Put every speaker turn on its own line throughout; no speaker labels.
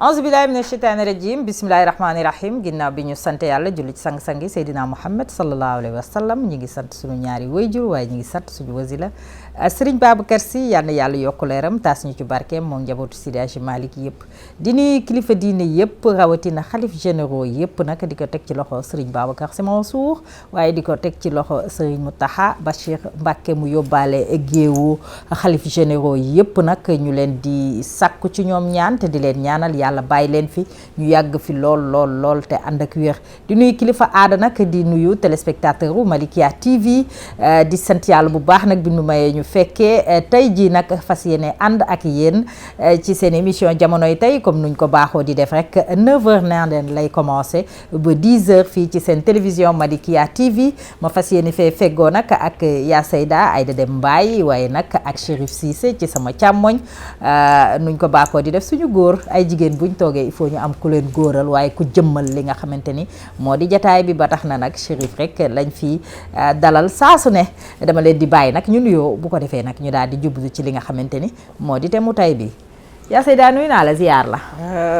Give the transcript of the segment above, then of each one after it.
auzu billahi mina sheytaani rajim bismillahi rahmaani rahim ginnaaw bi ñu sant yàlla julli ci sang-sangi Seydina Muhammad sallallahu alayhi wa sallam ñi ngi sant suñu ñaari wayjur waaye ñi ngi sant suñu wasila Serigne Babacar Sy yal na yàlla yokku leeram taas ñu ci barkeem moom njabootu Seydi Hadji Malick yëpp di nuyu kilifa diine yëpp rawatina xalif généraux yëpp nag di ko teg ci loxo Serigne Babacar Sy Mansour waaye di ko teg ci loxo Serigne Mountakha Bachir Mbacké mu yóbbaale géewu xalif généraux yëpp nag ñu leen di sàkku ci ñoom ñaan te di leen ñaanal yàlla bàyyi leen fi ñu yàgg fi lool te ànd ak wér di nuyu kilifa aada nag di nuyu téléspectateur u Malikia TV di sant yàlla bu baax nag bi nu mayee ñu fekkee tey jii nag fas yéene ànd ak yéen ci seen émission jamonoy tey comme nuñ ko baaxoo di def rek 9h naan lay commencé ba 10h fii ci seen télévision Malikia TV ma fas yéene fee feggoo nag ak yaa Seyda Aïda Dem Mbaye waaye nag ak Chérif Cissé ci sama càmmoñ nuñ ko baaxoo di def suñu góor ay jigéen buñ toogee il faut ñu am ku leen góoral waaye ku jëmmal li nga xamante ni moo di jataay bi ba tax na nag Chérif rek lañ fi dalal saa su ne dama leen di bàyyi nag ñu nuyoo bu ko defee nag ñu daal di jublu ci li nga xamante ni moo di temu tay bi yaa Seyda nuyu naa la ziyaar la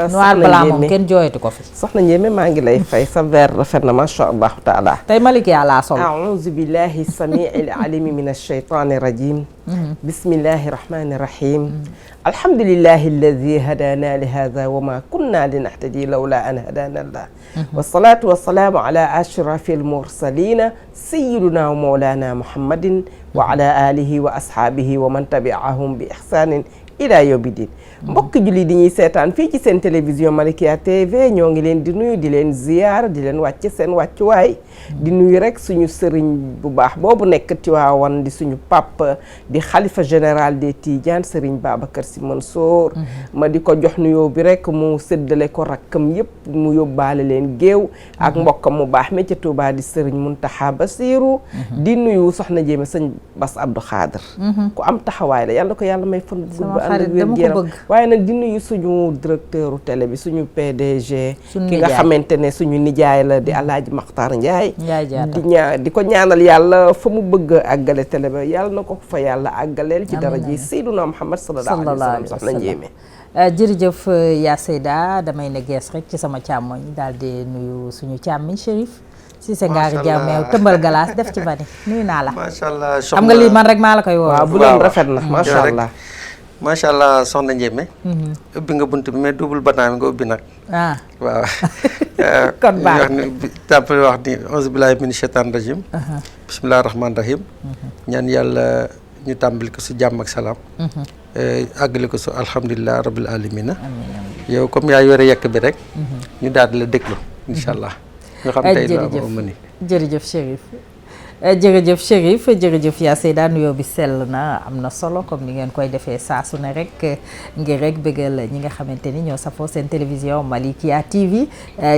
noir blanc moom kenn jooyatu ko fi
soxna Ndiémé maa ngi lay fay sa verre rafet na masha allahu taala
tey Malikia laa sol
aouzu billahi samiil alimi min alsheytani rajim bismillahi rahmani rahim alhamdulillahi alladi hadana li hada wa ma kunna linahtadi lawla an hadana allah wassalatu wassalamu ala ashrafi almursalina sayyidina wa mawlana muhammadin wa ala alihi wa ashabihi wa man tabi'ahum bi ihsanin ila yawmi din mbokk julli di ñuy seetaan fii ci seen télévision Malikia TV ñoo ngi leen di nuyu di leen ziyaar di leen wàcc seen wàccuwaay di nuyu rek suñu sëriñ bu baax boobu nekk Tiwaawan di suñu papa di xalifa général des Tidianes sëriñ Babacar Sy Mansour ma di ko jox nuyoo bi rek mu séddale ko rakkam yëpp mu yóbbaale leen géew ak mbokkam mu baax mi ca Touba di sëriñ Mountakha Bassirou di nuyu soxna Jéeme sëñ Bass Abdou Khadre ku am taxawaay la yàlla ko yàlla may fan gudd ànd ak wér-gu-yaram waaye nag di nuyu suñu directeur télé bi suñu PDG ki nga xamante ne suñu nijaay la di Alaaji Makhtar Ndiaye di ko ñaanal yàlla fa mu bëgg a àggale télé ba yàlla na ko fa yàlla àggaleel ci daraja Seydina Muhammad sallallahu alayhi wa sallam soxna Ndiémé
jërëjëf yaa Seyda damay ne gees rek ci sama càmmoñ daal di nuyu suñu càmmiñ Chérif si sa ngaari jàmmeew tëmbal galaas def ci bani nuyu naa la
macha allah
xam nga lii man rek maa la koy woo
waaw bu leen rafet na macha allah
macha allah soxna Ndiémé ubbi nga bunt bi mais double banaam nga ubbi nag waaw
kon baax
tàmpali wax ni auzu billahi min shaytan rajim bismillahi rahmani rahim ñaan yàlla ñu tàmbali ko su jàmm ak salaam àggale ko su alhamdulilah rabbil alamina yow comme yaa yore yekk bi rek ñu daal di la déglu incha allah ñu xam tey la ma ni
jërëjëf Chérif jërëjëf Chérif jërëjëf yaa Seyda nuyoo bi sell na am na solo comme ni ngeen koy defee saa su ne rek ngir rek bëggal ñi nga xamante ni ñoo safoo seen télévision Malikia TV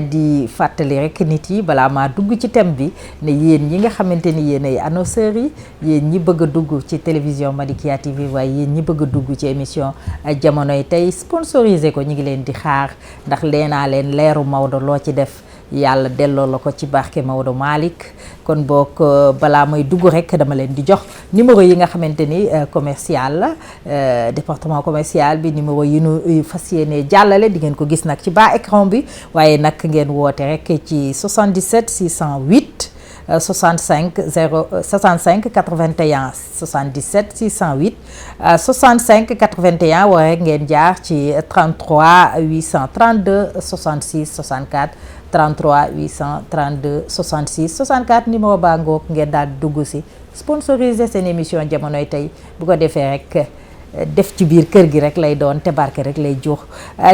di fàttali rek nit yi balaa maa dugg ci thème bi ne yéen ñi nga xamante ni yéen ay annonceurs yi yéen ñi bëgg a dugg ci télévision Malikia TV waaye yéen ñi bëgg a dugg ci émission jamonoy tey sponsorisé ko ñu ngi leen di xaar ndax leenaa leen leeru Maodo loo ci def yàlla delloo la ko ci barke Maodo Malick kon boog balaa may dugg rek dama leen di jox numéro yi nga xamante ni commercial la département commercial bi numéro yi nu fas yéene jàllale di ngeen ko gis nag ci bas écran bi waaye nag ngeen woote rek ci 77 608 65 81 77 608 65 81 wala rek ngeen jaar ci 33 832 66 64 33 832 66 64 numéro baa ngoog ngeen daal di dugg si sponsorisé seen émission jamonoy tey bu ko defee rek def ci biir kër gi rek lay doon te barke rek lay jox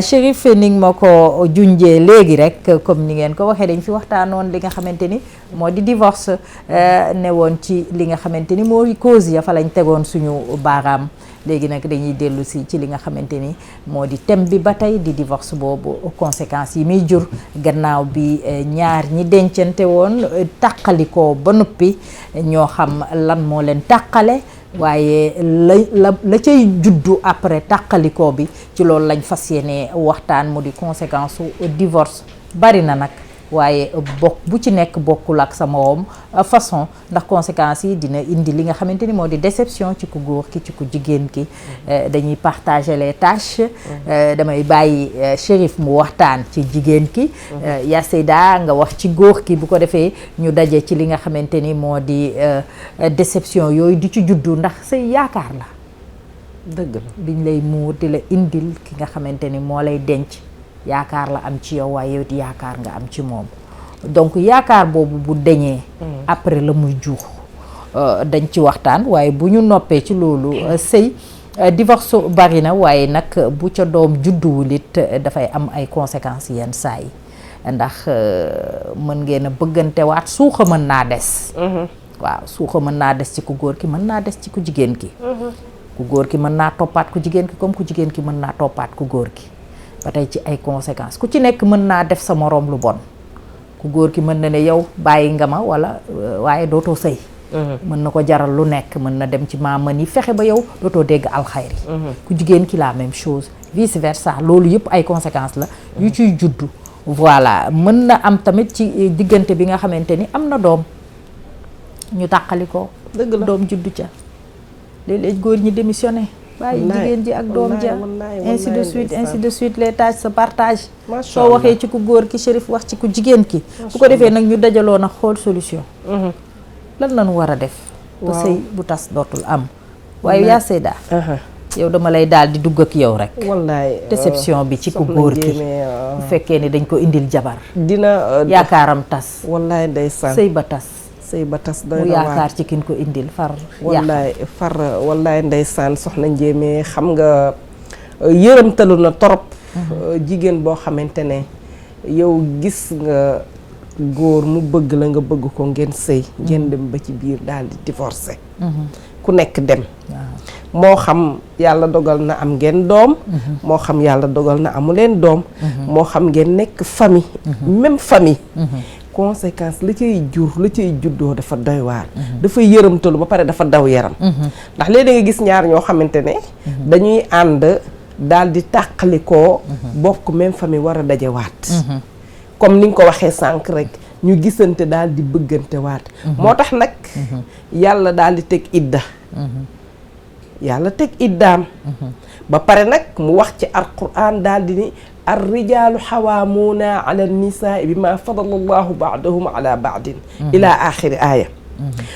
Chérif ni nga ma ko junjee léegi rek comme ni ngeen ko waxee dañ fi waxtaanoon li nga xamante ni moo di divorce ne woon ci li nga xamante ni moo di cause ya fa lañ tegoon suñu baaraam léegi nag dañuy dellu si ci li nga xamante ni moo di thème bi ba tey di divorce boobu conséquences yi muy jur gannaaw bi ñaar ñi dencante woon tàqalikoo ba noppi ñoo xam lan moo leen tàqale waaye la cay juddu après tàqalikoo bi ci loolu lañ fas yéene waxtaan mu di conséquence su divorce bari na nag waaye bu ci nekk bokkul ak sa moroom façon, ndax conséquences yi dina indi li nga xamante ni moo di déception ci ku góor ki ci ku jigéen ki. dañuy partager les tâches. damay bàyyi Chérif mu waxtaan ci jigéen ki. Ya Seyda nga wax ci góor ki, bu ko defee ñu daje ci li nga xamante ni moo di déception yooyu di ci juddu, ndax say yaakaar la.
dëgg la
biñ lay muur di la indil ki nga xamante ni moo lay denc. yaakaar la am ci yow, waaye yow yaakaar nga am ci moom, donc yaakaar boobu bu deñee après la muy juux dañ ci waxtaan. waaye bu ñu noppee ci loolu sëy divorce bari na, waaye nag bu ca doom judduwul it dafay am ay conséquences yenn saa yi, ndax mën ngeen a bëggante waat, suuxa mën naa des. waaw suuxa mën naa des ci ku góor ki, mën naa des ci ku jigéen ki. ku góor ki mën naa toppaat ku jigéen ki, comme ku jigéen ki mën naa toppaat ku góor ki. ba tey ci ay conséquences ku ci nekk mën naa def sa moroom lu bon. ku góor ki mën na ne yow bàyyi nga ma walla waaye dootoo sëy. mën na ko jaral lu nekk, mën na dem ci maaman yi fexe ba yow dootoo dégg alxayri. ku jigéen ki la même chose, vice versa. loolu yëpp ay conséquences la yu ciy juddu. voilà, mën na am tamit ci diggante bi nga xamante ni am na doom ñu tàqali ko.
dëgg la
doom juddu ca léeg-léeg góor ñi démissionné. bàyyi jigéen ji ak doom ja ainsi de suite les tâches se partagent. soo waxee ci ku góor ki, Chérif wax ci ku jigéen ki. bu ko defee nag ñu dajaloo na xool solution. lan lañu war a def. ba sëy bu tas dootul am. waaye yaa Seyda. yow dama lay daal di dugg ak yow rek.
wallaay
déception bi ci ku góor ki. bu fekkee ni dañ ko indil jabar.
dina
yaakaaram tas.
wallaay ndeysaan
sëy ba tas.
sëy ba tas doy
mu
na waar
yaakaar ci kin ko indil far.
wallaay ndeysaan soxna Njéeme, xam nga yërëmtalu na torop. jigéen boo xamante ne yow gis nga góor mu bëgg la, nga bëgg ko, ngeen sëy ngeen dem ba ci biir daal di divorcé. ku nekk dem. moo xam yàlla dogal na am ngeen doom. moo xam yàlla dogal na amu leen doom. moo xam ngeen nekk famille. même famille. conséquence la cay jur, la cay juddoo dafa doy waar. dafa yërëmtalu ba pare dafa daw yaram. ndax léegi da nga gis ñaar ñoo xamante ne dañuy ànd daal di tàqalikoo bokk même famille war a dajewaat. comme ni nga ko waxee sànq rek, ñu gisante daal di bëggante waat. moo tax nag yàlla daal di teg idda. yàlla teg iddaam. ba pare nag mu wax ci alquran daal di ni ar-rijaalu xawaamuuna ala nisaa bima fadala allahu baadahum ala baadin ila axiri aaya.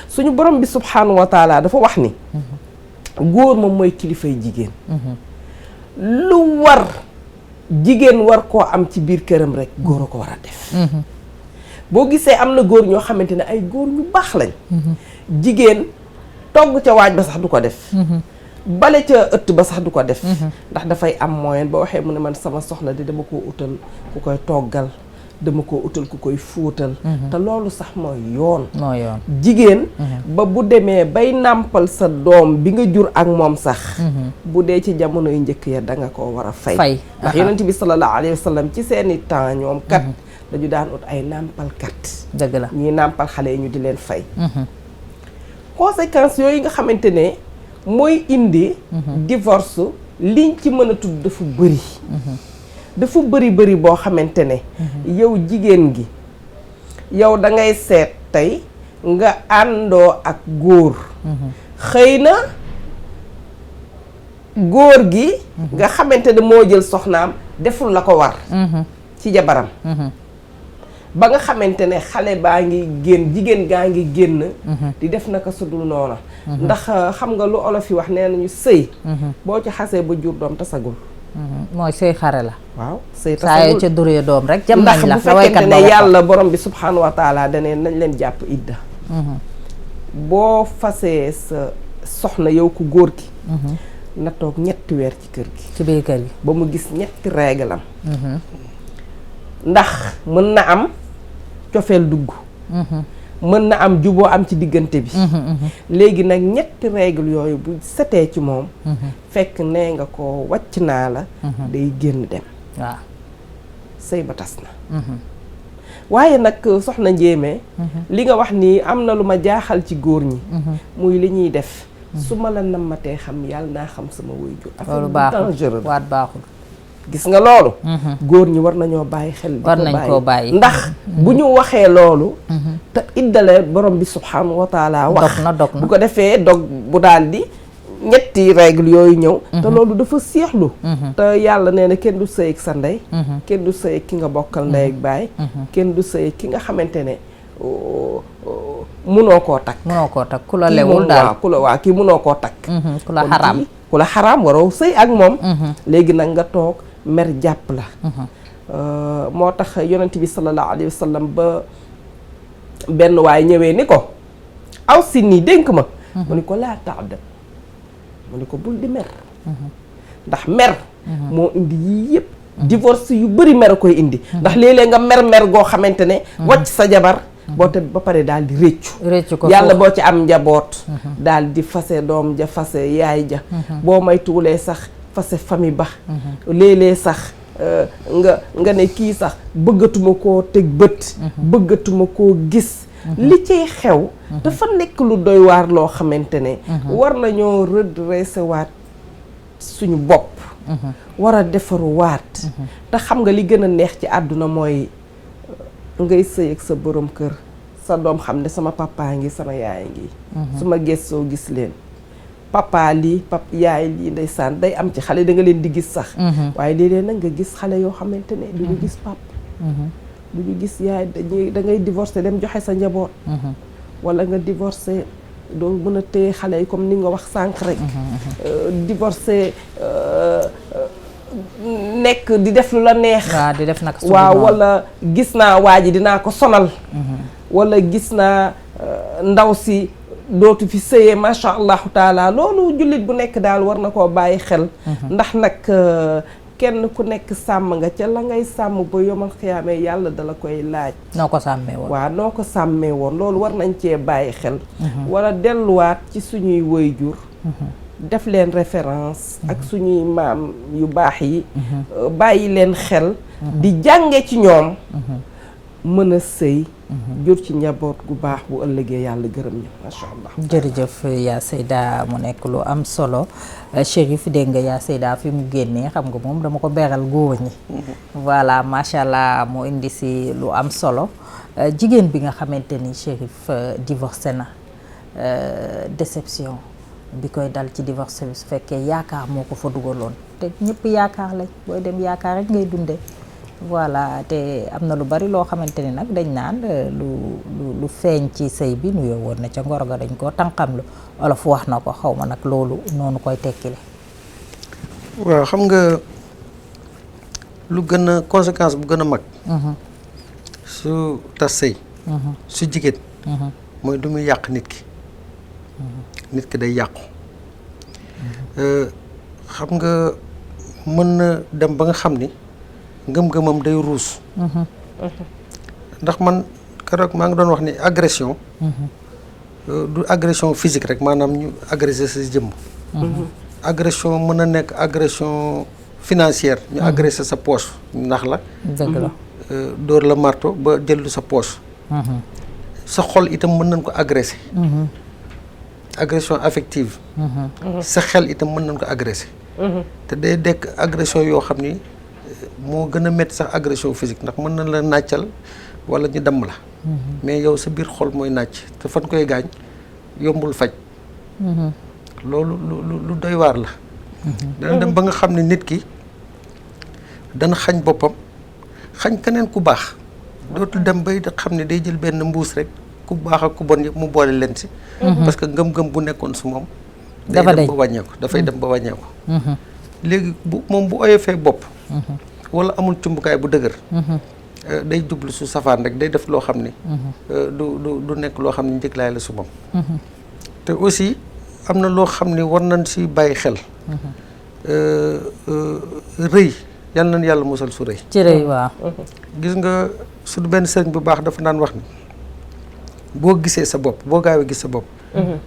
suñu borom bi subhaanahu wa taala dafa wax ni góor moom mooy kilifay jigéen. lu war jigéen war koo am ci biir këram rek góor a ko war a def. boo gisee am na góor ñoo xamante ne ay góor ñu baax lañ. jigéen togg ca waaj ba sax du ko def. bale ca ëtt ba sax du ko def. ndax dafay am moyen ba waxee mu ne man sama soxna di dama koo utal ku koy toggal, dama koo utal ku koy fóotal. te loolu sax mooy yoon. jigéen ba bu demee bay nàmpal sa doom bi nga jur ak moom sax. bu dee ci jamono yu njëkk ya da nga koo war a fay. ndax yonent bi sallallahu alayhi wa sallam ci seeni temps ñoom kat dañu daan ut ay nàmpalkat.
dëgg la
ñuy nàmpal xale yi ñu di leen fay. conséquences yooyu nga xamante ne mooy indi divorce, liñ ci mën a tudd dafa bëri. dafa bëri boo xamante ne yow jigéen gi yow da ngay seet tey nga àndoo ak góor. xëy na góor gi nga xamante ne moo jël soxnaam deful la ko war ci jabaram. ba nga xamante ne xale baa ngi génn, jigéen gaa ngi génn di def naka sudul noona. ndax xam nga lu olof yi wax nee nañu sëy boo ci xasee ba jur doom tasagul.
mooy sëy xare la.
waaw sëy
tasagul saa yoo ca duree doom rek jam nañ la.
ndax bu fekkente ne yàlla borom bi subhaanahu wa taala danee nañ leen jàpp idda. boo fasee sa soxna yow ku góor ki na toog 3 weer ci kër gi.
ci biir kër gi
ba mu gis 3 règle am. ndax mën na am cofeel dugg. mën na am juboo am ci diggante bi. léegi nag 3 règle yooyu bu setee ci moom. fekk nee nga ko wàcc naa la. day génn dem.
waaw
sëy ba tas na. waaye nag soxna Njéeme. li nga wax nii am na lu ma jaaxal ci góor ñi. muy li ñuy def. su ma la nammatee xam yàlla naa xam sama waajur.
loolu baaxul waat baaxul.
gis nga loolu góor ñi war nañoo bàyyi xel
war nañ koo bàyyi
ndax bu ñu waxee loolu te iddale borom bi subhanahu wa taala wax
dog na
bu ko defee dog bu daal di ñetti règle yooyu ñëw te loolu dafa seexlu te yàlla nee na kenn du sëy ak sa ndey kenn du sëy ak ki nga bokkal ndey ak baay kenn du sëy ak ki nga xamante ne munoo koo takk
ku la lewul daal
kii munoo koo takk
ku la xaraam
ku la xaraam waroo sëy ak moom léegi nag nga toog mer jàpp la moo tax yonent bi sallallahu alayhi wa sallam ba benn waay ñëwee ni ko aw si nii dénk ma mu ni ko laa taadab mu ni ko bul di mer ndax mer moo indi yii yëpp divorce yu bëri mer a koy indi ndax léeg-léeg nga mer goo xamante ne wàcc sa jabar boo te ba pare daal di réccu
ko
yàlla boo ci am njaboot daal di fase doom ja fase yaay ja boo may tuulee sax fase famille ba léeg-léeg sax nga ne kii sax bëggatuma koo teg bët bëggatuma koo gis li cay xew dafa nekk lu doy waar loo xamante ne war nañoo redresser waat suñu bopp war a defaru waat te xam nga li gën a neex ci àdduna mooy ngay sëy ak sa borom kër sa doom xam ne sama papa ngi sama yaay ngi su ma gëstoo gis leen papa lii yaay lii ndeysaan day am ci xale da nga leen di gis sax waaye léeg-léeg nag nga gis xale yoo xamante ne du ñu gis pap du ñu gis yaay da ngay divorcé dem joxe sa njaboot wala nga divorcé doo mën a téye xale yi comme ni nga wax sànq rek divorcé nekk di def lu la neex
waaw di def nag
waaw wala gis naa waa ji dinaa ko sonal wala gis naa ndaw si dootu fi sëyee macha allahu taala loolu jullit bu nekk daal war na koo bàyyi xel ndax nag kenn ku nekk sàmm nga ca la ngay sàmm ba yomal xiyaamee yàlla dala koy laaj
noo ko sàmmee woon
waaw noo ko sàmmee woon loolu war nañ cee bàyyi xel wala delluwaat ci suñuy waajur def leen référence ak suñuy maam yu baax yi bàyyi leen xel di jànge ci ñoom mën a sëy jur ci njaboot gu baax bu ëllëgee yàlla gërëm ñu macha allah.
jërëjëf yaa Seyda mu nekk lu am solo Chérif dégg nga yaa Seyda fi mu génnee xam nga moom dama ko beral góor ñi voilà macha allah mu indi si lu am solo jigéen bi nga xamante ni Chérif divorcé na déception bi koy dal ci divorce bi su fekkee yaakaar moo ko fa dugaloon te ñëpp yaakaar lañ booy dem yaakaar rek ngay dundee voilà te am na lu bari loo xamante ni nag dañ naan lu feeñ ci sëy bi nuyoo woon na ca ngoro ga dañ koo tànqamlu olof wax na ko xaw ma nag loolu noonu koy tekkile
waaw xam nga lu gën a conséquence bu gën a mag su tas sëy su jigéen mooy du muy yàq nit ki nit ki day yàqu xam nga mën na dem ba nga xam ni ngëm-ngëmam day ruus ndax man keroog maa ngi doon wax ni agression du agression physique rek maanaam ñu agressé sa jëmm agression mën na nekk agression financière ñu agressé sa poche ndax la
dëgg la
dóor la marto ba jëllu sa poche sa xol itam mën nañ ko agressé agression affective sa xel itam mën nañ ko agressé te day dekk agression yoo xam ni moo gën a métti sax agression physique ndax mën na la nàccal wala ñu damm la mais yow sa biir xol mooy nàcc te fan koy gaañ yombul faj loolu lu doy waar la dana dem ba nga xam ne nit ki dana xañ boppam xañ keneen ku baax dootul dem bay xam ne day jël benn mbuus rek ku baax ak ku bon yëpp mu boole leen si parce que ngëm-ngëm bu nekkoon su moom day dem ba wàññeeku dafay dem ba wàññeeku léegi moom bu oyofee bopp wala amul cumbukaay bu dëgër day jublu su safaan rek day def loo xam ne du nekk loo xam ne njëglaay la su moom te aussi am na loo xam ne war nañ si bàyyi xel rëy yal nañ yàlla musal su rëy
ci rëy waaw
gis nga suñu benn sëriñ bu baax dafa daan wax ni boo gisee sa bopp boo gaawee gis sa bopp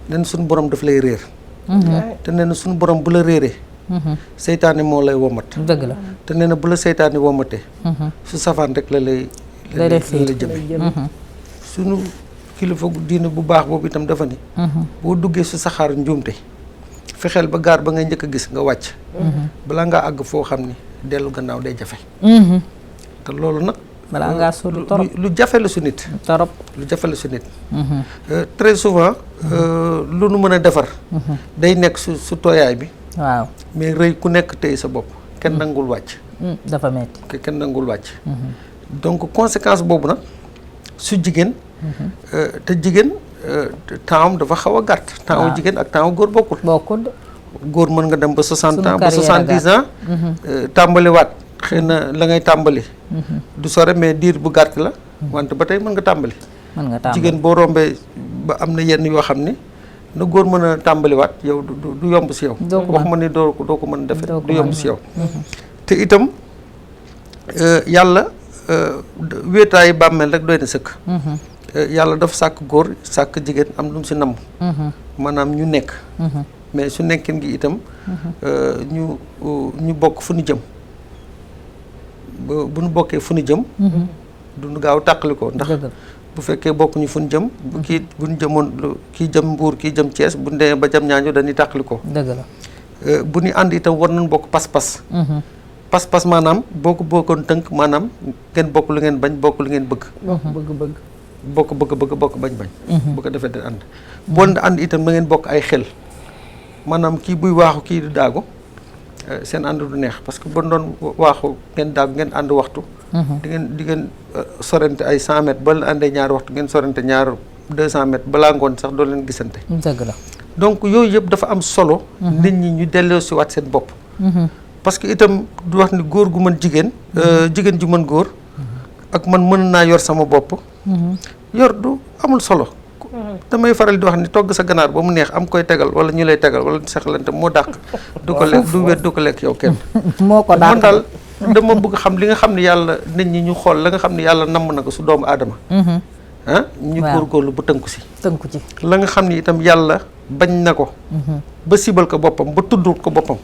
nen suñu borom daf lay réer te nee na suñu borom bu la réeree seytaane moo lay womat
dëgg la
te nee na bu la seytaane womatee su safaan rek la la jëme suñu kilifa diine bu baax boobu itam dafa ni boo duggee su saxaar njuumte fexeel ba gaar ba ngay njëkk a gis nga wàcc balaa ngaa àgg foo xam ni dellu gannaaw day jafe te loolu nag
balaa ngaa sori torop
lu jafe la su nit
torop
lu jafe la su nit très souvent lu nu mën a defar day nekk su tooyaay bi
waaw
mais rëy ku nekk tey sa bopp kenn nangul wàcc
dafa metti
kenn nangul wàcc donc conséquence boobu nag su jigéen te jigéen temps dafa xaw a gàtt temps jigéen ak temps góor bokkul góor mën nga dem ba 60 ans ba 70 ans tàmbaliwaat xëy na la ngay tàmbali du sore mais diir bu gàtt la wante ba tey mën nga tàmbali jigéen boo rombee ba am na yenn yoo xam ni na góor mën a tàmbaliwaat yow du yomb si yow wax ma ni doo ko mën a defe du yomb si yow te itam yàlla wéetaayu bàmmeel rek doy na sëkk yàlla dafa sàkk góor sàkk jigéen am lu mu si namm maanaam ñu nekk mais su nekkin gi itam ñu bokk fu ñu jëm bu ñu bokkee fu ñu jëm du ñu gaaw tàqali ko ndax bu fekkee bokk ñu fu ñu jëm bu ñu jëmoon kii jëm Mbuur kii jëm Thiès bu ñu demee ba jëm ñaañu dañuy tàqali ko
dëgg la
bu ñu ànd itam war nañ bokk pas-pas pas-pas maanaam boo ko bokkoon tënk maanaam ngeen bokk lu ngeen bañ bokk lu ngeen bëgg bokk bëgg bokk bañ bu ko defee di ànd boo ànd itam na ngeen bokk ay xel maanaam kii buy waaxu kii du daagu seen ànd du neex parce que bu doon waaxu ngeen daagu ngeen ànd waxtu di ngeen sorante ay 100 mètres ba la àndee ñaari waxtu ngeen sorante 200 mètres balaa ngoon sax doo leen gisante
dëgg la
donc yooyu yëpp dafa am solo nit ñi ñu delloo si waat seen bopp parce que itam du wax ni góor gu mën jigéen jigéen ju mën góor ak man mën naa yor sama bopp yor du amul solo damay faral di wax ni togg sa ganaar ba mu neex am koy tegal wala ñu lay tegal wala saxalante moo dàq du ko lekk du wet du ko lekk yow kenn
moo ko dàq
man daal dama bëgg xam li nga xam ne yàlla nit ñi ñu xool la nga xam ne yàlla namm na ko su doomu aadama ñu góorgóorlu bu tënku ci la nga xam ne itam yàlla bañ na ko ba sibal ko boppam ba tuddul ko boppam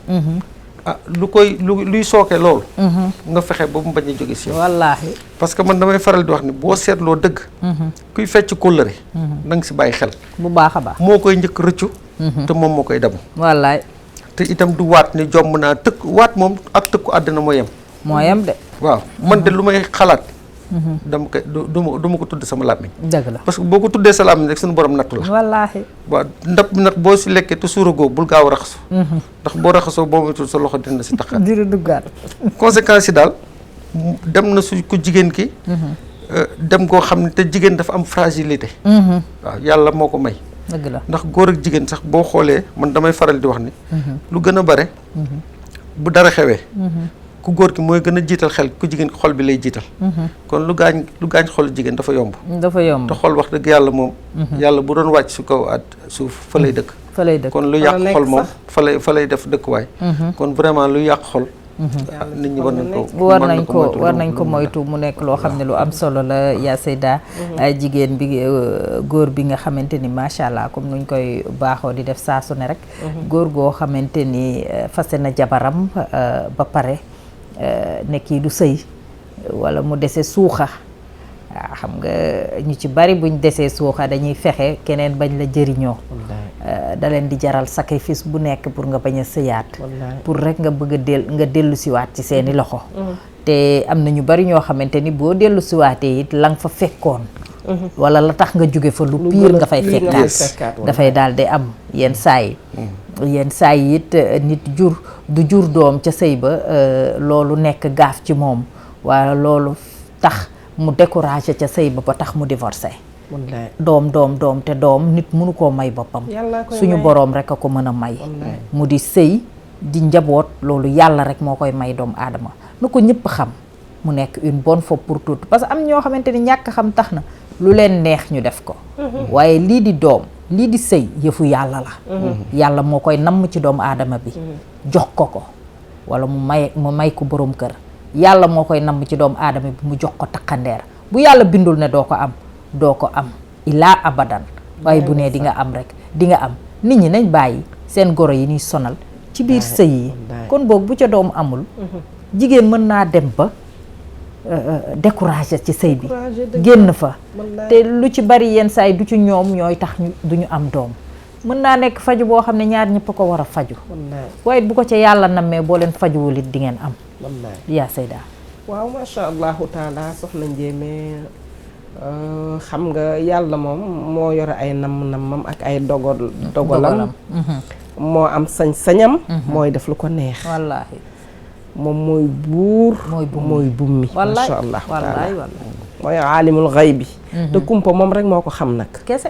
luy sooke loolu nga fexe ba mu bañ a jóge si yow
wallaahi
parce que man damay faral di wax ni boo seetloo dëgg kuy fecc kóllëre na nga si bàyyi xel
bu baax a baax
moo koy njëkk rëccu te moom moo koy dabu
wallaay
te itam du waat ni jomm naa waat moom ak tëkku àddina moo yem
de
waaw man de lu may xalaat dama koy du ma ko tudd sama làmmiñ
dëgg la
parce que boo ko tuddee sa làmmiñ rek suñu borom nattu la
wallaahi
waaw ndab bi nag boo si lekkee te suuragoo bul gaaw a raxasu ndax boo raxasoo boo moytuwul sa loxo dina si taxaat
dina duggaat
conséquence yi daal dem na su ko jigéen ki dem koo xam ne te jigéen dafa am fragilité waaw yàlla moo ko may
dëgg la
ndax góor ak jigéen sax boo xoolee man damay faral di wax ni lu gën a bare bu dara xewee ku góor ki mooy gën a jiital xel ku jigéen ki xol bi lay jiital kon lu gaañ xol jigéen dafa yomb te xol wax dëgg yàlla moom yàlla bu doon wàcc su kaw suuf fa lay dëkk kon lu yàq xol moom fa lay def dëkkuwaay kon vraiment lu yàq xol nit ñi
war nañ ko moytu mu nekk loo xam ne lu am solo la yaa Seyda jigéen bi góor bi nga xamante ni macha allah comme nuñ koy baaxoo di def saa su ne rek góor goo xamante ni fase na jabaram ba pare ne kii du sëy wala mu dese suuxa waaw xam nga ñu ci bari buñ desee suuxa dañuy fexe keneen bañ la jëriñoo da leen di jaral sacrifice bu nekk pour nga bañ a sëyaat pour rek nga bëgg nga dellu siwaat ci seeni loxo te am na ñu bari ñoo xamante ni boo dellu siwaatee it la nga fa fekkoon wala la tax nga jóge fa lu pire nga fay fekkaat dafay daal di am yenn saa yi it nit du jur doom ca sëy ba loolu nekk gaaf ci moom wala loolu tax mu découragé ca sëy ba tax mu divorcé doom te doom nit mënu koo may boppam suñu boroom rek a ko mën a may mu di sëy di njaboot loolu yàlla rek moo koy may doomu aadama na ko ñëpp xam mu nekk une bonne fois pour toutes parce que am ñoo xamante ni ñàkk xam tax na lu leen neex ñu def ko waaye lii di doom lii di sëy yëfu yàlla la yàlla moo koy namm ci doomu aadama bi jox ko wala mu may ko boroom kër yàlla moo koy namm ci doomu aadama bi mu jox ko takkandeer bu yàlla bindul ne doo ko am ilaa abadan waaye bu nee di nga am rek di nga am nit ñi nañ bàyyi seen goro yi ñuy sonal ci biir sëy yi kon boog bu ca doom amul jigéen mën naa dem ba découragé ci sëy bi génn fa te lu ci bari yenn saa yi du ci ñoom ñooy tax duñu am doom mën naa nekk faju boo xam ne ñaar ñëpp ko war a faju
wallaay
waaye bu ko ca yàlla nammee boo leen fajuwul it di ngeen am
wallaay
yaa Seyda
waaw macha allahu taala soxna Ndiémé xam nga yàlla moom moo yore ay namm-nammam ak ay dogalam moo am sañ-sañam mooy def lu ko neex
wallaahi
moom mooy buur mooy bummi macha allahu taala mooy aalimul xay bi te kumpa moom rek moo ko xam nag
kese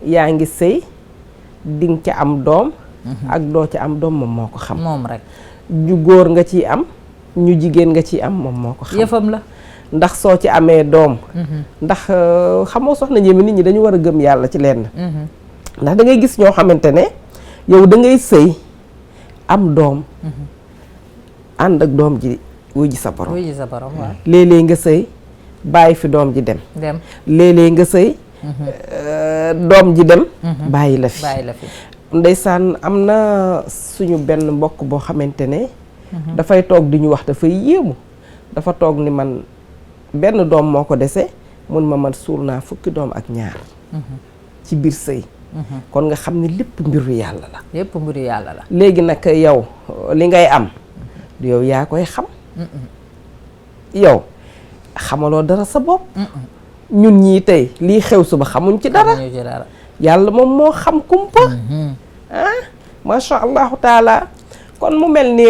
yaa ngi sëy dinga ca am doom ak doo ca am doom moom moo ko xam
moom rek
ñu góor nga ciy am ñu jigéen nga ciy am moom moo ko xam
yëfam la
ndax soo ci amee doom ndax xamoo soxna Ndiémé nit ñi dañu war a gëm yàlla ci lenn ndax da ngay gis ñoo xamante ne yow da ngay sëy am doom ànd ak doom ji wuy ji sa borom
waaw
léeg-léeg nga sëy bàyyi fi doom ji dem léeg-léeg nga sëy doom ji dem bàyyi la fi ndeysaan am na suñu benn mbokk boo xamante ne dafay toog di ñu wax dafay yéemu dafa toog ni man benn doom moo ko dese mun ma man suul naa fukki doom ak ñaar ci biir sëy kon nga xam ne lépp mbiru yàlla la léegi nag yow li ngay am du yow yaa koy xam yow xamaloo dara sa bopp ñun ñii tey lii xew suba xamuñ ci dara yàlla moom moo xam kumpa masha allahu taala kon mu mel ni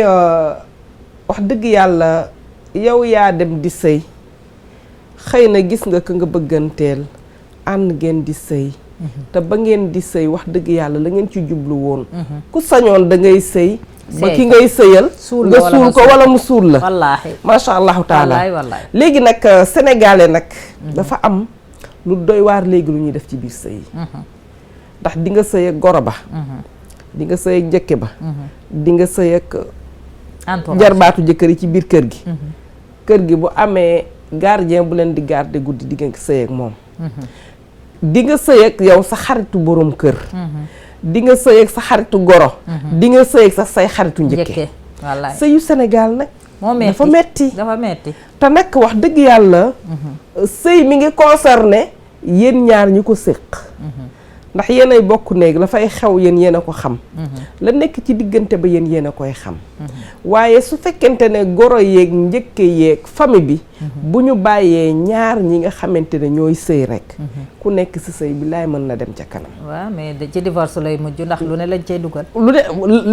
wax dëgg yàlla yow yaa dem di sëy xëy na gis nga ko nga bëgganteel ànd ngeen di sëy te ba ngeen di sëy wax dëgg yàlla la ngeen ci jublu woon ku sañoon da ngay sëy ba ki ngay sëyal nga suul ko wala mu suul la
wallaahi
masha allahu taala
wallaahi
léegi nag sénégalais nag dafa am lu doy waar léegi lu ñuy def ci biir sëy yi ndax di nga sëy ak goro ba di nga sëy ak njëkke ba di nga sëy ak jarbaatu jëkkër yi ci biir kër gi kër gi bu amee gardien bu leen di garder guddi di nga sëy ak moom di nga sëy ak yow sa xaritu borom kër di nga sëy ak sa xaritu goro di nga sëy ak sa say xaritu njëkke sëyu Sénégal nag dafa metti te nag wax dëgg yàlla sëy mi ngi concerné yéen ñaar ñi ko séq ndax yéen ay bokk néeg la fay xew yéen a ko xam la nekk ci diggante ba yéen a koy xam waaye su fekkente ne goro yeeg njëkke yeeg famille bi bu ñu bàyyee ñaar ñi nga xamante ne ñooy sëy rek ku nekk si sëy bi laay mën na dem ca kanam
waaw mais ci divorce lay mujj ndax lu ne lañ cay dugal
lu ne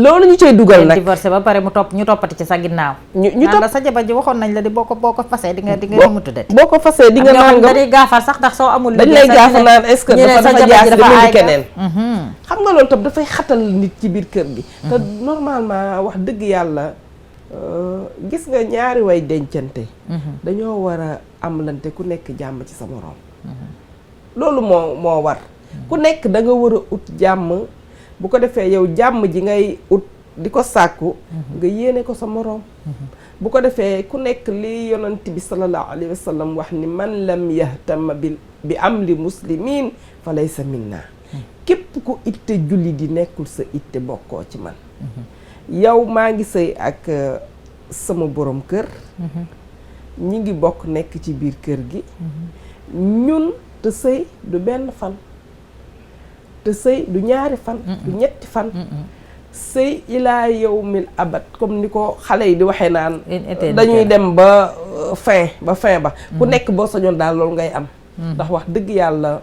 loolu ñu cay dugal nag
divorce ba pare ñu toppati ci sa ginnaaw
ñu topp
la sa jabar ji waxoon nañ la di boo ko fasee di nga mu tuddati
boo ko fasee di nga nangam
dañuy gaafal sax ndax soo amul
dañ lay gaafal naan est-ce que dafa jaas di mel ni keneen xam nga loolu tam dafay xatal nit ci biir kër gi te normalement wax dëgg yàlla gis nga ñaari way dencante dañoo war a amlante ku nekk jàmm ci sa moroom loolu moo war ku nekk da nga war a ut jàmm bu ko defee yow jàmm ji ngay ut di ko sàkku nga yéene ko sa moroom bu ko defee ku nekk li yonent bi sallallahu alayhi wa sallam wax ni man lam yahtam bi amri muslimin fa laysa minna képp ku itte julli di nekkul sa itte bokkoo ci man yow maa ngi sëy ak sama borom kër ñi ngi bokk nekk ci biir kër gi ñun te sëy du benn fan te sëy du ñaari fan du ñetti fan sëy ilaa yawmil abad comme ni ko xale yi di waxee naan dañuy dem ba fin ba ku nekk boo sañoon daal loolu ngay am ndax wax dëgg yàlla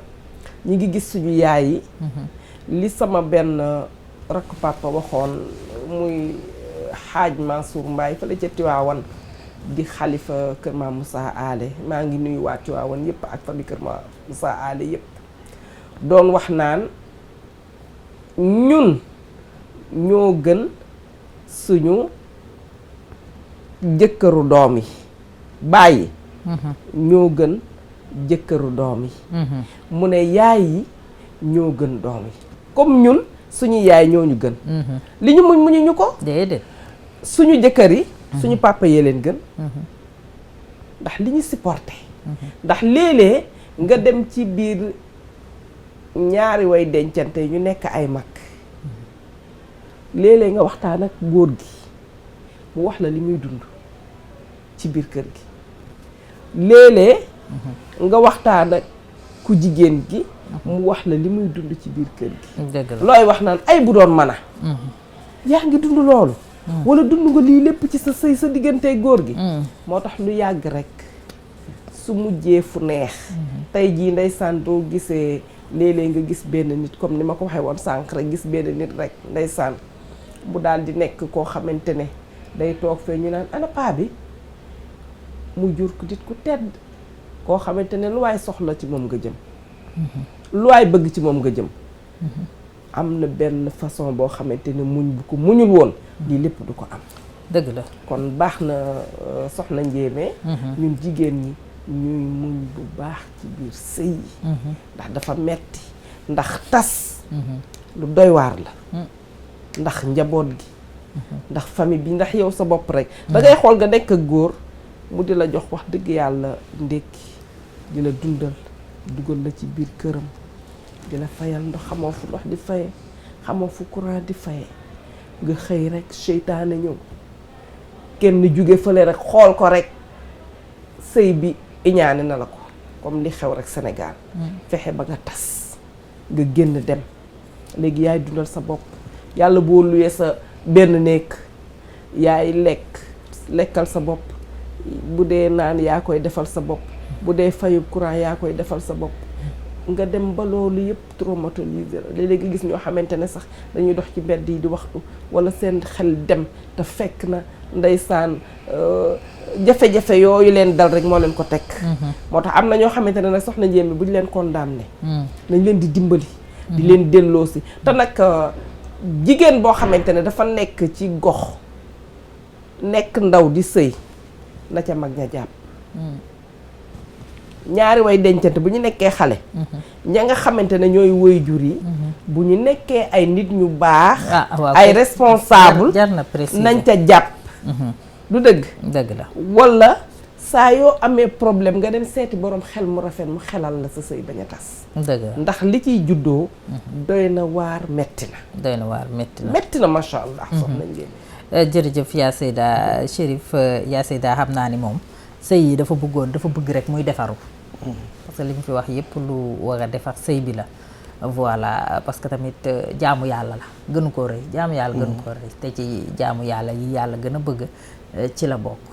ñi ngi gis suñu yaay yi li sama benn rakk papa waxoon muy xaaj Mansour Mbaye fële ca Tiwaawan di xalifa kër Maam Moussa Ale maa ngi nuyu waa Tiwaawan yëpp ak famille kër Maam Moussa Ale yëpp doon wax naan ñun ñoo gën suñu jëkkëru doom yi bàyyi ñoo gën jëkkëru doom yi mu ne yaay yi ñoo gën doom yi comme ñun suñu yaay ñoo ñu gën li ñu muñu ñu ko
déedéet
suñu jëkkër yi suñu papa yee leen gën ndax li ñu supporté ndax léeg-léeg nga dem ci biir ñaari way dencante ñu nekk ay mag léeg-léeg nga waxtaan ak góor gi mu wax la li muy dund ci biir kër gi léeg-léeg nga waxtaan ak ku jigéen gi mu wax la li muy dund ci biir kër gi
dëgg la
looy wax naan ay bu doon mën a yaa ngi dund loolu wala dund nga lii lépp ci sa sëy sa diggante góor gi moo tax lu yàgg rek su mujjee fu neex tey jii ndeysaan doo gisee léeg-léeg nga gis benn nit comme ni ma ko waxee woon sànq rek gis benn nit rek ndeysaan bu daal di nekk koo xamante ne day toog fee ñu naan ana paa bi mu jur ko nit ku tedd koo xamante ne lu waay soxla ci moom nga jëm lu waay bëgg ci moom nga jëm am na benn façon boo xamante ne muñ bu ko muñul woon lii lépp du ko am
dëgg la
kon baax na soxna Ndiémé ñun jigéen ñi ñuy muñ bu baax ci biir sëy yi ndax dafa metti ndax tas lu doy waar la ndax njaboot gi ndax famille bi ndax yow sa bopp rek da ngay xool nga nekk ak góor mu di la jox wax dëgg yàlla ndékki di la dundal dugal la ci biir këram di la fayal ndox xamoo fu ndox di faye xamoo fu courant di faye nga xëy rek seytaane ñëw kenn jóge fële rek xool ko rek sëy bi iñaane na la ko comme li xew rek Sénégal fexe ba nga tas nga génn dem léegi yaay dundal sa bopp yàlla boo luyee sa benn néeg yaay lekkal sa bopp bu dee naan yaa koy defal sa bopp bu dee fayub courant yaa koy defal sa bopp nga dem ba loolu yëpp traumatisé la léeg-léeg nga gis ñoo xamante ne sax dañuy dox ci mbedd yi di waxtu wala seen xel dem te fekk na ndeysaan jafe-jafe yooyu leen dal rek moo leen ko teg moo tax am na ñoo xamante ne nag soxna Ndiémé bu ñu leen condamné nañ leen di dimbali di leen delloosi te nag jigéen boo xamante ne dafa nekk ci gox nekk ndaw di sëy na ca mag ña jàpp ñaari way dencante bu ñu nekkee xale ña nga xamante ne ñooy woy jur yi bu ñu nekkee ay nit ñu baax ay responsable nañ ca jàpp du dëgg
la
walla saa yoo amee problème nga dem seeti borom xel mu rafet mu xelal la sa sëy bañ a tas
dëgg
ndax li ciy juddoo doy na waar metti na metti na macha allah soxna Ndiémé
jërëjëf yaa Seyda Chérif yaa Seyda xam naa ni moom sëy yi dafa bëgg rek muy defaru parce que li ñu fi wax yëpp lu war a defar sëy bi la voilà parce que tamit jaamu yàlla la gënu koo rëy jaamu yàlla gënu koo rëy te ci jaamu yàlla yi yàlla gën a bëgg ci la bokk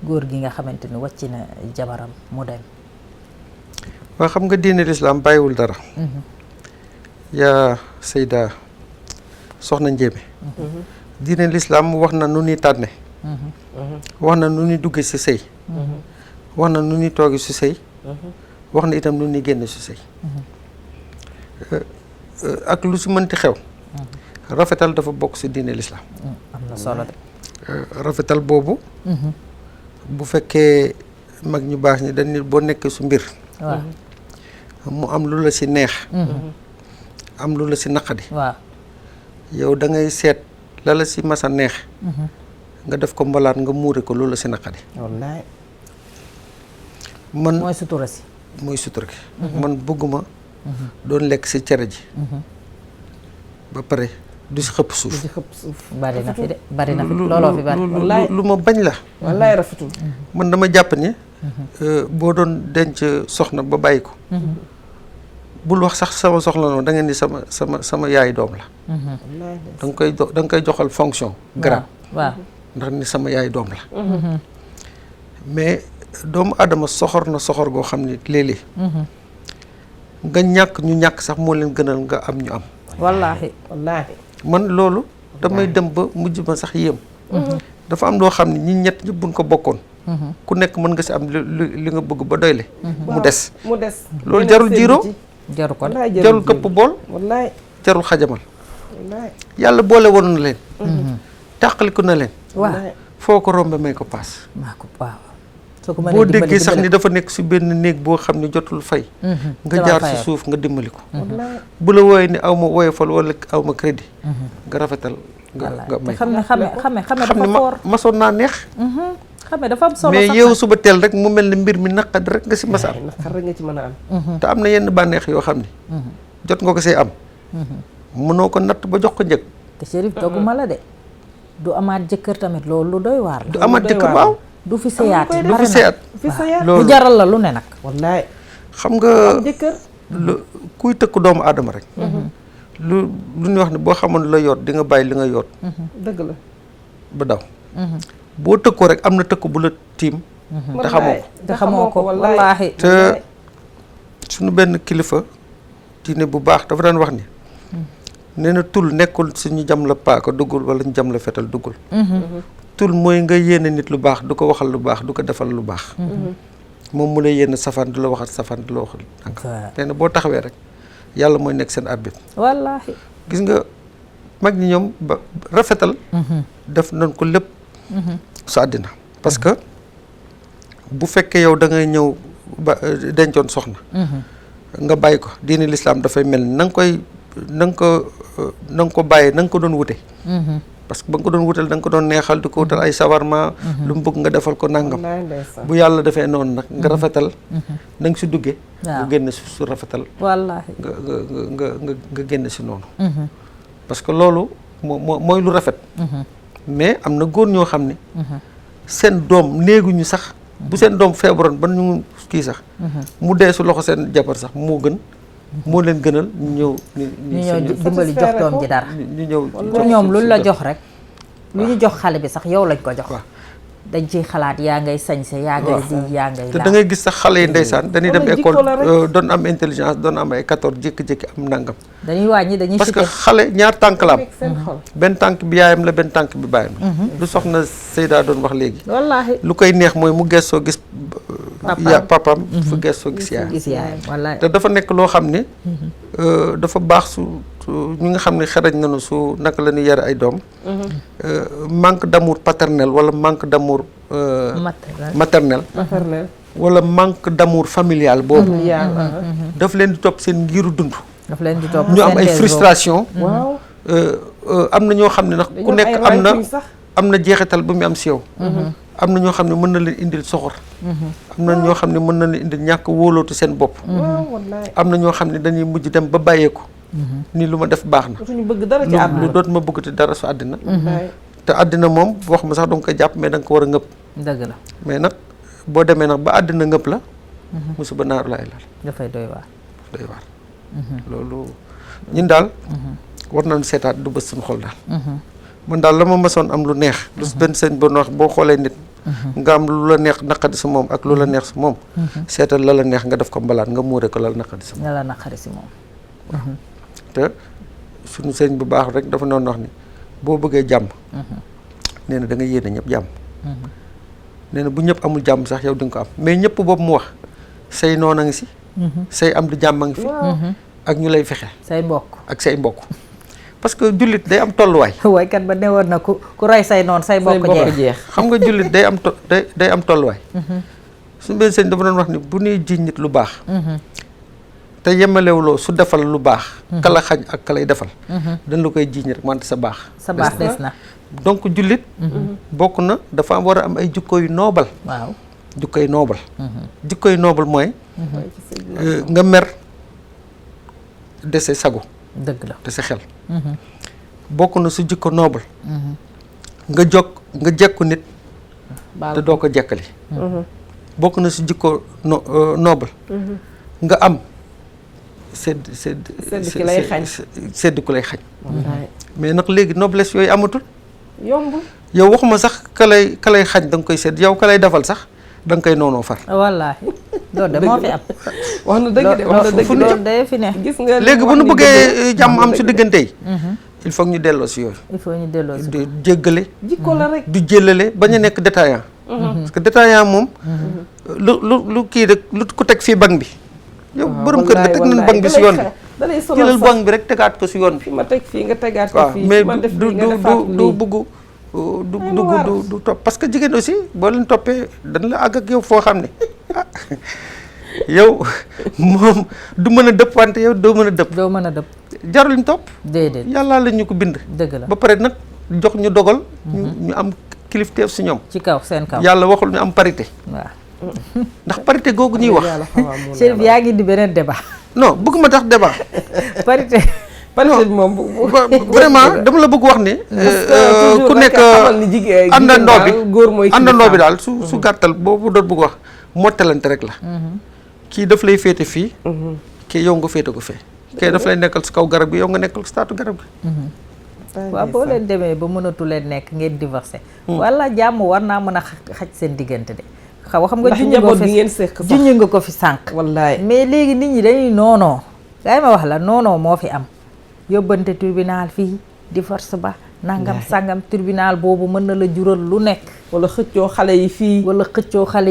góor gi nga xamante ni wàcc na jabaram mu dem
waa xam nga diine lislaam bàyyiwul dara yaa Seyda soxna Ndiémé diine lislaam wax na nu ñuy tànne wax na nu ñuy dugge ci sëy wax na nu ñuy toogi ci sëy wax na itam nu ñuy génn ci sëy ak lu ci mënti xew rafetal dafa bokk ci diine lislaam
am na solo de
rafetal boobu bu fekkee mag ñu baax ñi dañ nit boo nekkee su mbir
waaw
mu am lu la ci neex am lu la ci naqadi
waaw
yow da ngay seet la la ci masa neex nga def ko mbalaat nga muure ko lu la ci naqadi
wallaay
man
mooy sutura si
mooy sutura gi man bëgguma doon lekk ci cere ji ba pare du ci xëpp suuf
bari na fi de bari na fi looloo fi bari
lu ma bañ la
wallaay rafetul
man dama jàpp ni boo doon denc soxna ba bàyyi ko bul wax sax sama soxla noonu da ngeen di sama yaay doom la da nga koy joxal fonction grade
waaw
ndax ni sama yaay doom la mais doomu adama soxor na soxor goo xam ni léeg-léeg nga ñàkk ñu ñàkk sax moo leen gënal nga am ñu am
wallaahi
man loolu damay dem ba mujj ma sax yéem dafa am loo xam ne ñi ñett ñëpp buñ ko bokkoon ku nekk mën nga si am li nga bëgg ba doyle mu des loolu jarul jiiroo jarul këpp bool
wallaay
jarul xajamal yàlla boole woon na leen tàqaliku na leen foo ko rombe may ko paas boo déggee sax ni dafa nekk si benn néeg boo xam ne jotul fay nga jaar si suuf nga dimbali ko bu la wooyee ni aw ma woyofal wala aw ma crédit nga rafetal nga may
xame dafa foor
masoon naa neex
xame dafa am solo
mais yow suba teel rek mu mel ne mbir mi naqad rek nga si masa am
naqad rek nga ci mën a am
te am na yenn bànneex yoo xam ne jot nga ko see am mënoo ko natt ba jox ko njëg
te Chérif dogguma la de du amaat jëkkër tamit loolu lu doy waar la
du amaat jëkkër waaw
du fi seyaat
du fi seyaat
bu jaral la lu ne nag
wallaay
xam nga kuy tëkk doomu aadama rek lu ñuy wax ne boo xamoon la yoot di nga bàyyi li nga yoot
dëgg la
ba daw boo tëkkoo rek am na tëkk bu la tiim te
xamoo ko wallaahi
te suñu benn kilifa diine bu baax dafa daan wax ni nee na tul nekkul suñu jam la paaka duggul wala ñu jam la fetal duggul tul mooy nga yéene nit lu baax du ko waxal lu baax du ko defal lu baax moom mu lay yéene safaan du la waxal safaan du la waxal nee na boo taxawee rek yàlla mooy nekk seen arbitre
wallaahi
gis nga mag ñi ñoom ba rafetal def nañ ko lépp su àddina parce que bu fekkee yow da ngay ñëw ba dencoon soxna nga bàyyi ko diine l'islam dafay mel ni na nga ko bàyyee na nga ko doon wute parce que ba nga ko doon wutal da nga ko doon neexal di ko wutal ay sawarma lu mu bëgg nga defal ko nangam bu yàlla defee noonu nag nga rafetal na nga si duggee nga génn su rafetal
wallaahi
nga génn si noonu parce que loolu mooy lu rafet mais am na góor ñoo xam ne seen doom néeguñu sax bu seen doom feebaroon ba ñu kii sax mu dee su loxo seen jabar sax moo leen gënal ñu ñëw
dimbali jox doom ji dara
ñu ñëw
pour ñoom lu la jox rek lu ñu jox xale bi sax yow lañ ko jox dañ ciy xalaat yaa ngay sañse yaa ngay di yaa ngay
te da ngay gis sax xale yi ndeysaan dañuy dem école doon am intelligence doon am ay 14 jékki-jékki am nangam
dañuy wàññi dañuy
parce que xale ñaar tànk la am benn tànk bi yaayam la benn tànk bi baayam lu soxna Seyda doon wax léegi
wallaahi
lu koy neex mooy mu gëstoo gis papam fu gëstoo gis yaayam
wallaahi
te dafa nekk loo xam ne dafa baax su ñi nga xam ne xarañ nañu su naka la ñuy yare ay doom manque d'amour paternel wala manque d'amour maternel wala manque d'amour familial boobu daf leen di topp seen ngiru dund
daf leen di topp
ñu am ay frustration am na ñoo xam ne nag ku nekk am na jeexital bu mu am si yow am na ñoo xam ne mën na leen indil soxor am na ñoo xam ne mën na leen indil ñàkk wóolootu seen bopp am na ñoo xam ne dañuy mujj dem ba bàyyeeku ni lu ma def baax na lu doot ma bëggati dara su àddina te àddina moom wax ma sax danga koy jàpp mais da nga ko war a ngëpp
dëgg la
mais nag boo demee nag ba àddina ngëpp la musiba naaru laay laal
dafay doy waar
loolu ñun daal war nañu seetaat du bës suñu xol daal man daal la ma mësoon am lu neex lu benn sëñ ba wax boo xoolee nit nga am lu la neex naqadi si moom ak lu la neex si moom seetal la neex nga def ko mbalaat nga muure ko la naqadi si moom te suñu sëñ bu baax rek dafa noonu wax ni boo bëggee jàmm nee na da nga yéene ñëpp jàmm nee na bu ñëpp amul jàmm sax yow di nga ko am mais ñëpp boobu mu wax say noon a ngi si say am di jàmm a ngi fi ak ñu lay fexe
say mbokk
ak say mbokk parce que jullit day am tolluwaay
waykat ba ne woon na ku rey say noon say mbokk jeex
xam nga jullit day am tolluwaay suñu benn sëñ dafa doon wax ni bu ñuy jiñ nit lu baax te yemalewuloo su defal lu baax kala xañ ak kalay defal dañ la koy jiiñ rek wante sa baax
des na
donc jullit bokk na dafa war a am ay jikko yu noobal
waaw
jikko yu noobal jikko yu noobal mooy nga mer dese sago
dëgg la
dese xel bokk na su jikko noobal nga jekku nit te doo ko jekkali bokk na su jikko noobal nga am sedd ku lay xañ mais nag léegi noblesse yooyu amatul
yombul
yow waxuma sax ka lay xañ da nga koy sedd yow ka lay defal sax da nga koy noonoo far
wallaahi loolu de moo fi am
wax na dëgg de wax na dëgg
loolu de fi ne
gis nga
léegi bu nu bëggee jàmm am su diggante yi il faut ñu delloo si yooyu
il faut ñu delloo si
du jéggale
jikko la rek
du jëlale bañ a nekk détaillant parce que détaillant moom lu kii rek lu ku teg fii bank bi yow borom kër nga teg nañ bank bi si yoon bi jëlal bank bi rek tegaat ko si yoon bi
fi ma teg fii nga tegaat ko fii
mais du bugg du topp parce que jigéen aussi boo leen toppee dañ la àgg ak yow foo xam ne yow moom du mën a dëpp wante yow doo mën a dëpp jarul ñu topp
déedéet
yàllaa la ñu ko bind
dëgg la
ba pare nag jox ñu dogal ñu am kilifteef si ñoom
ci kaw seen kaw
yàlla waxul ñu am parité
waaw
ndax parité googu ñuy wax
Chérif yaa ngi di beneen débat
non bëgguma tax débat
parité
parité moom
vraiment dama la bëgg wax ne ku nekk àndandoo bi daal su gàttal boobu doon bëgg wax mottalante rek la kii daf lay féete fii kii yow nga féete ko fee kii daf lay nekkal si kaw garab gi yow nga nekkal si taatu garab gi
waaw boo leen demee ba mënatu leen nekk ngeen divorcé wala jàmm war naa mën a xaj seen diggante de xam nga junj nga ko fi sànq
wallaay
mais léegi nit ñi dañuy noonoo day ma wax la noonoo moo fi am yóbbante tribunal fii divorce ba nangam sangam tribunal boobu mën na la jural lu nekk
wala xëccoo xale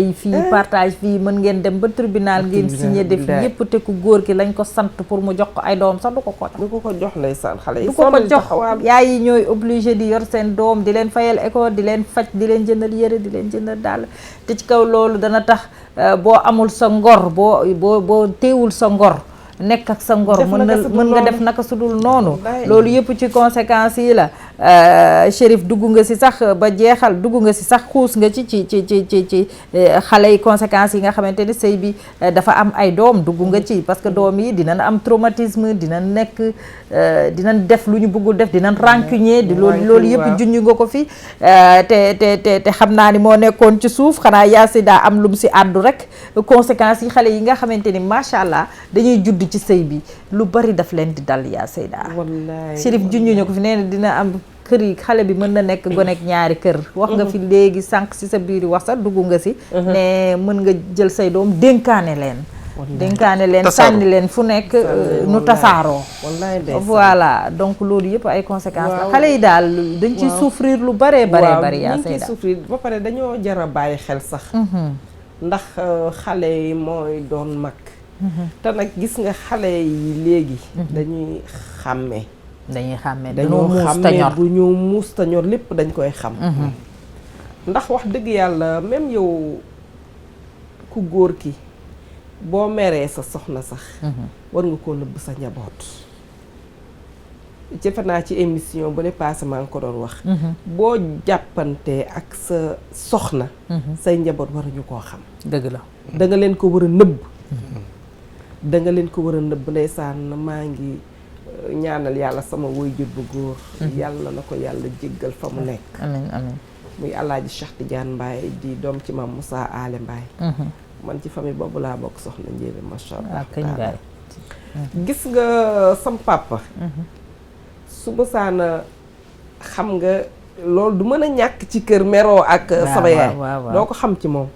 yi fii
partage fii mën ngeen dem ba tribunal ngeen signé def yépp te ku góor ki lañ ko sant pour mu jox ko ay doom sax du ko ko jox
ndeysaan xale yi
du ko jox yaay yi ñooy obligé di yor seen doom di leen fayal école di leen faj di leen jëndal yére di leen jëndal daal te ci kaw loolu dana tax boo amul sa ngor boo teewul sa ngor nekk ak sa ngor mën nga def naka sudul noonu loolu yëpp ci conséquences yi la Chérif dugg nga si sax ba jeexal dugg nga si sax xuus nga ci xale yi conséquences yi nga xamante ni sëy bi dafa am ay doom dugg nga ci parce que doom yi dinañ am traumatisme dinañ def lu ñu bëggul def dinañ rancunier di loolu yëpp junj nga ko fi te xam naa ni moo nekkoon ci suuf xanaa yaa si daa am lu mu si àddu rek conséquences yi xale yi nga xamante ni macha allah dañuy judd ci sëy bi lu bari daf leen di dal yaa Seyda Chérif junjuñu ko fi nee na dina am kër yi xale bi mën na nekk gonek ñaari kër wax nga fi léegi sànq si sa biir wax sax dugg nga si ne mën nga jël say doom dénkaane leen sànni leen fu nekk nu tasaaroo voilà donc loolu yëpp ay conséquences la xale yi daal dañ ciy souffrir lu baree bari yaa Seyda
souffrir ba pare dañoo jar a bàyyi xel sax ndax xale yi mooy doon mag te nag gis nga xale yi léegi dañuy xàmmee dañoo xàmmee bu ñu muus ta ñor lépp dañ koy xam ndax wax dëgg yàlla même yow ku góor ki boo meree sa soxna sax war nga koo nëbb sa njaboot jëfe naa ci émission bu ne passé maa ngi ko doon wax boo jàppantee ak sa soxna say njaboot waruñu koo xam
dëgg la
da nga leen ko war a nëbb ndeysaan maa ngi ñaanal yàlla sama waajur bu góor yàlla na ko yàlla jéggal fa mu nekk
amiin amiin
muy Alaaji Cheikh Tidiane Mbaye di doom ci maam Moussa Ale Mbaye man ci famille boobu laa bokk soxna Njéeme masha Allah gis nga sam papa su bësaana xam nga loolu du mën a ñàkk ci kër meroo ak sama yaay doo ko xam ci moom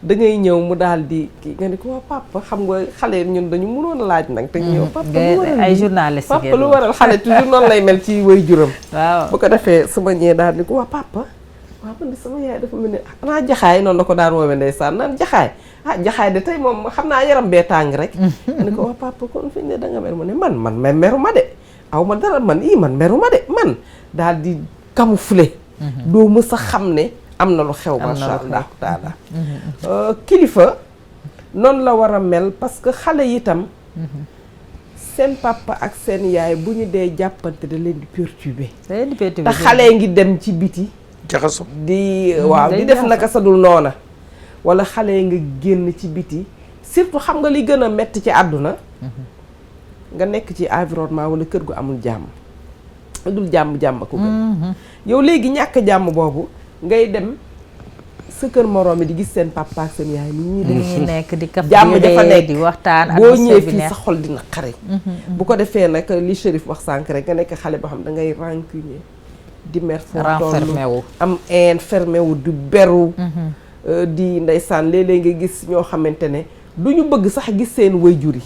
da ngay ñëw mu daal di kii nga ni ko waa papa xam nga xale ñun dañu mënoon a laaj nag te ñëw papa lu waral
ay journaliste
papa lu waral xale toujours noonu lay mel ci way juram waaw bu ko defee su ma ñëwee daal di ko waa papa waaw man de sama yaay dafa mel ni xanaa jaxaay noonu la ko daan woowee ndeysaan naan jaxaay jaxaay de tey moom xam naa yaram bee tàng rek nga ni ko waa papa kon fi ne da nga mer mu ne man meru ma de aw ma dara man meru ma de man daal di camoufler doo mës a xam ne am na lu xew masha Allah taala kilifa noonu la war a mel parce que xale yi itam seen papa ak seen yaay bu ñu dee jàppante da leen di perturber te xale ngi dem ci biti
jaxaso
di def naka sadul noona wala xale nga génn ci biti surtout xam nga li gën a metti ci àdduna nga nekk ci environnement wala kër gu amul jàmm dul jàmm ko gën yow léegi ñàkk jàmm boobu ngay dem sa kër moroom mi di gis seen papa ak seen yaay ni ñii dañuy
nekk di kaf
jàmm dafa nekk
di waxtaan
boo ñëwee fii sa xol dina xare bu ko defee nag li Chérif wax sànq rek nga nekk xale boo xam da ngay rancunier di mer foo toll am enfermé wu du beru di ndeysaan léeg-léeg nga gis ñoo xamante ne du ñu bëgg sax gis seen waajur yi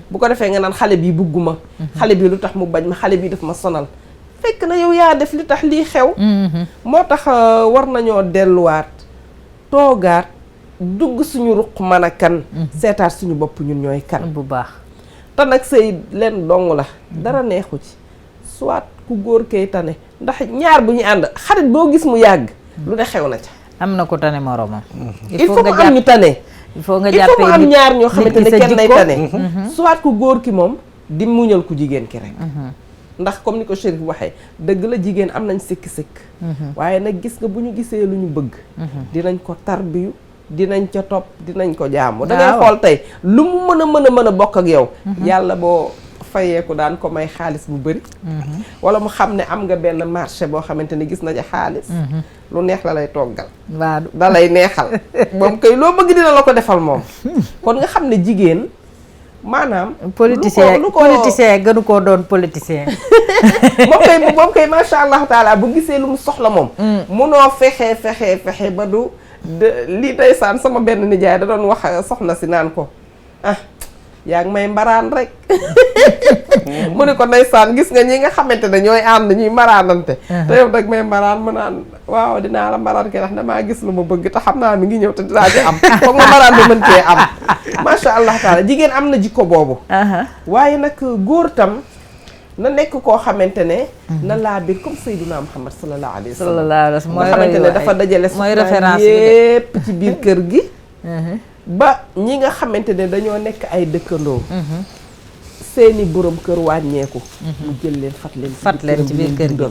bu ko defee nga naan xale bi bugguma xale bi lu tax mu bañ ma xale bi daf ma sonal fekk na yow yaa def li tax lii xew moo tax war nañoo delluwaat toogaat dugg suñu ruq mën a kan seetaat suñu bopp ñun ñooy kan
bu baax
te nag sëy leen dong la dara neexu ci soit ku góor kay tane ndax ñaar bu ñu ànd xarit boo gis mu yàgg lu ne xew na ca
am na ko tane moromam
il faut mu am ñu tane
il faut nga
il faut mu am ñaar ñoo xamante ne kenn nay tane soit ku góor ki moom di muñal ku jigéen ki rek ndax comme ni ko Chérif waxee dëgg la jigéen am nañ sikk-sikk waaye nag gis nga bu ñu gisee lu ñu bëgg dinañ ko tarbiyu dinañ ca topp dinañ ko jaamu da ngay xool tey lu mu mën a bokk ak yow yàlla boo fayeeku daan ko may xaalis bu bëri wala mu xam ne am nga benn marché boo xamante ne gis na ca xaalis lu neex la lay toggal
waaw
da lay neexal moom kay loo bëgg dina la ko defal moom kon nga xam ne jigéen maanaam
politicien gënu koo doon politicien
moom koy macha allah taala bu gisee lu mu soxla moom munoo fexe ba du lii ndeysaan sama benn nijaay da doon wax soxna si naan ko yaa ngi may mbaraan rek mu ne ko ndeysaan gis nga ñi nga xamante ne ñooy ànd ñuy mbaraanante te yow dag may mbaraan mu naan waaw dinaa la mbaraan ke ndax damaa gis lu ma bëgg te xam naa mi ngi ñëw te dinaa ci am foog ma mbaraan ba mën cee am macha allah taala jigéen am na jikko boobu waaye nag góor tam na nekk koo xamante ne na laa biir comme Seydina Muhammad sallallahu alayhi wa sallam nga xamante ne dafa dajale soxna yépp ci biir kër gi ba ñi nga xamante ne dañoo nekk ay dëkkandoo seeni borom kër wàññeeku mu jël leen fat leen ci biir kër gi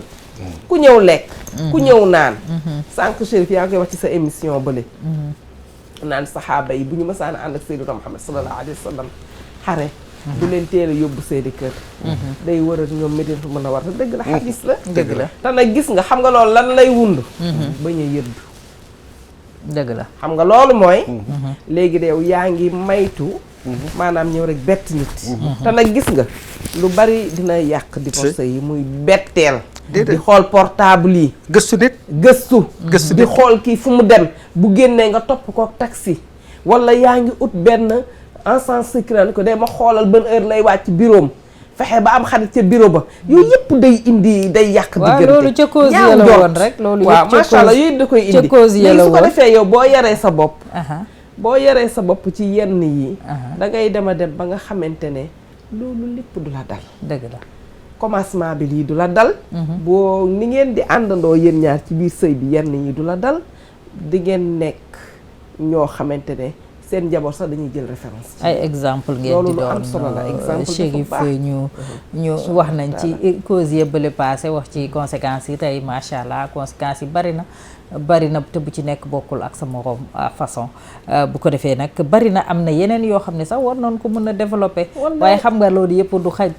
ku ñëw lekk ku ñëw naan sànq Chérif yaa ngi koy wax ci sa émission bële naan saxaaba yi bu ñu mësaan ànd ak Seydina Muhammad sallallahu alayhi wa sallam xare du leen teel a yóbbu seeni kër day war a ñoom Medina mën a war te dëgg la xadis la
dëgg la
te nag gis nga xam nga loolu lan lay wund bañ a yëddu
dëgg la
xam nga loolu mooy léegi de yow yaa ngi maytu maanaam ñëw rek bett nit te nag gis nga lu bari dina yàq divorce yi muy betteel di xool portable yi
gëstu nit
gëstu di xool kii fu mu dem bu génnee nga topp ko taxi wala yaa ngi ut benn encense secret ko day ma xoolal ban heure lay wàcc bureau fexe ba am xarit ca bureau ba yooyu yëpp day indi day yàq diggante
loolu ca cause yi la woon rek loolu
waaw macha allah yooyu da koy indi léegi su ko defee yow boo yaree sa bopp ci yenn yi da ngay dem ba nga xamante ne loolu lépp du la dal
dëgg la
commencement bi lii du la dal boo ni ngeen di àndandoo yéen ñaar ci biir sëy bi yenn yi du la dal di ngeen nekk ñoo xamante ne seen njaboot sax dañuy jël référence
ay exemple ngeen di doon Chérif ñu wax nañ ci cause yëbbale passé wax ci conséquences yi tey macha allah conséquences yi bari na te bu ci nekk bokkul ak sa morom façon bu ko defee nag bari na am na yeneen yoo xam ne sax war noonu ko mën a développer waaye xam nga loolu yëpp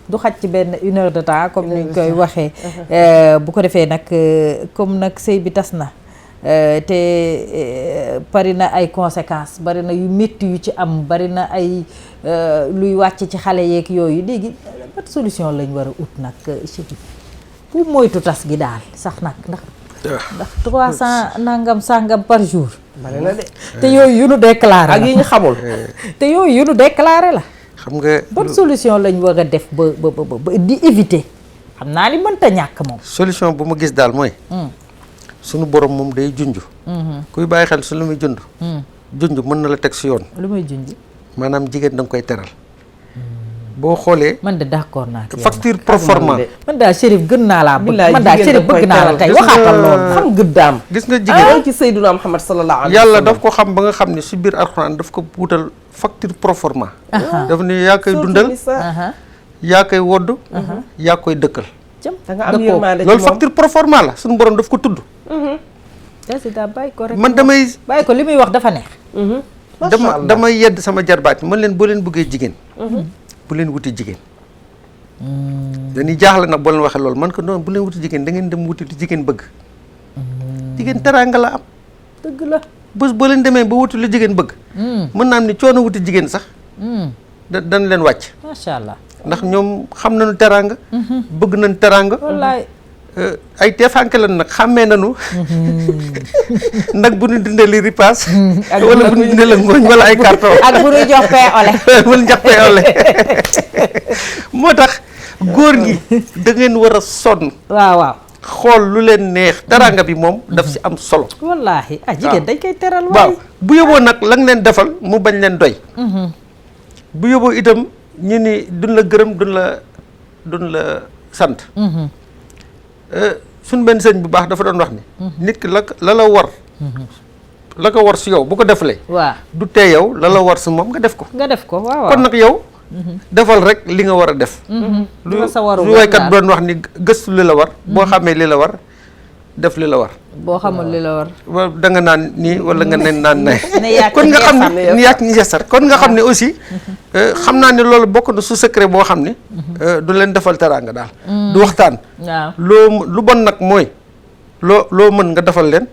du xaj ci benn 1 heure de temps comme ni ñu koy waxee bu ko defee nag comme nag sëy bi tas na te bari na ay conséquences bari na yu métti yu ci am bari na ay luy wàcc ci xale yeeg yooyu léegi ban solution lañ war a ut nag Chérif pour moytu tas gi daal sax nag ndax 300 nangam sangam par jour.
bari na de.
te yooyu yu nu déclaré la
ak yi ñu xamul.
te yooyu yu nu déclaré la.
xam nga
ban solution lañ war a def ba di éviter xam naa li mënta ñàkk moom.
solution bu ma gis daal mooy. sunu borom moom day junj. kuy bàyyi xel su lu muy junj. junj mën na la teg si yoon.
lu muy junj.
maanaam jigéen da nga koy teral. boo xoolee.
man de d'accord naa ak
facture proforma.
man daal Chérif gën naa laa bëgg. man daal Chérif bëgg naa la tey waxaatal loolu.
xam gëddaam.
gis nga jigéen
ci Seydina Muhammad sallallahu alayhi wa
yàlla
sallam.
daf ko xam ba nga xam ne si biir alxuraan daf ko wutal facture proforma. daf ne yaa koy dundal. yaa koy wodd. yaa koy dëkkal.
da nga am yërmande ci moom
loolu facture proforma la suñu borom daf ko tudd.
président bàyyi ko rek.
man damay
bàyyi ko li muy wax dafa neex.
damay yedd sama jarbaat man leen boo leen bëggee jigéen. bu leen wuti jigéen. dañuy jaaxle nag boo leen waxee loolu man ko noonu bu leen wuti jigéen da ngeen dem wuti li jigéen bëgg. jigéen teraanga la am.
dëgg la.
bés boo leen demee ba wuti lu jigéen bëgg. mën naa am ni coono wuti jigéen sax. dañ leen wàcc.
macha allah.
ndax ñoom xam nañu teraanga. bëgg nañ teraanga.
wallaay.
ay teefanke lan nag xàmmee nañu. nag bu ñu dindee li ripaas. wala bu ñu dindee la ngooñ wala ay carton.
ak bu ñu jox pee ole.
bu ñu jox pee ole. moo tax góor gi da ngeen war a sonn.
waaw waaw.
xool lu leen neex teraanga bi moom daf si am solo.
wallaahi jigéen dañ koy teral.
waaw bu yóbboo nag la nga leen defal mu bañ leen doy. bu yóbboo itam ñu ni duñ la gërëm duñ la sant. suñ benn sëñ bu baax dafa doon wax ni. nit ki la war. la ko war si yow bu ko defalee.
waaw
du tee yow la war si moom nga def ko.
nga def ko waaw
kon nag yow. defal rek li nga war a def. lu waykat doon wax ni gëstu li la war. boo xamee li la war def li la war.
boo xamul li la war.
da nga naan nii wala nga naan ne.
kon nga xam
ne ni yàq ñi yesar kon nga xam ne aussi. xam naa ne loolu bokk na su secret boo xam ne. du leen defal teraanga daal. du waxtaan.
waaw
lu bon nag mooy. loo mën nga defal leen.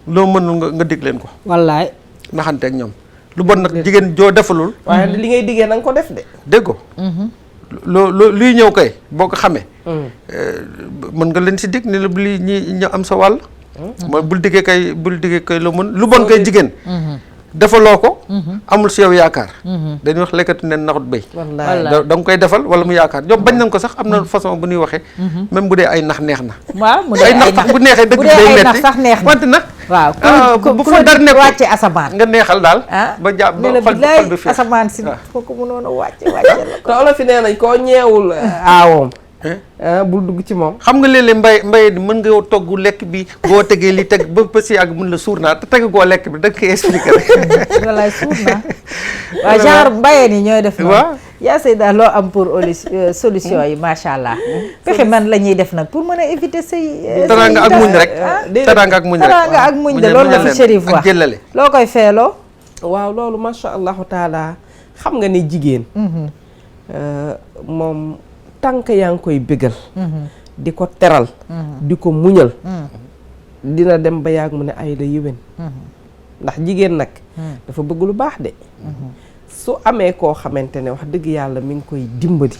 loo mënul nga dig leen ko.
wallaay.
naxanteeg ñoom lu bon nag jigéen joo defalul
waaye li ngay diggee na nga ko def de.
dégg ko luy ñëw kay boo ko xamee mën nga leen si dig ni la lii ñi am sa wàll mooy bul diggee kay lu mën lu bon kay jigéen defaloo ko amul si yow yaakaar dañuy wax lekkatu nen naxut béy da nga koy defal wala mu yaakaar ñoom bañ nañ ko sax am na façon bu ñuy waxee même bu dee ay nax neex na
waaw
ay nax sax bu neexee dëgg day metti
sax neex na
wante nag
waaw
bu fa dara nekk
wàcce asamaan
nga neexal daal ba jàpp ba xol bi feex
asamaan si fooku mënoon a wàcce la
te olof yi nee nañ koo ñeewul aawoom bul dugg ci moom.
xam nga léeg-léeg mbay mën nga togg lekk bi boo tegee li teg ba si ak mën la suur naa te teg koo lekk bi da nga koy expliquer rek.
walaay suur naa waaw genre mbayeen yi ñooy def. waaw yaa Seyda loo am pour solution yi macha allah. pexe man la ñuy def nag pour mën a éviter say.
teraanga ak muñ rek. teraanga ak muñ rek
teraanga ak muñ de loolu la fi Chérif wax
jëlale.
loo koy feeloo.
waaw loolu macha allahu taala xam nga ni jigéen. moom. tànk yaa ngi koy bégal di ko teral di ko muñal dina dem ba yàgg mu ne ay la yéwén ndax jigéen nag dafa bëgg lu baax de su amee koo xamante ne wax dëgg yàlla mi ngi koy dimbali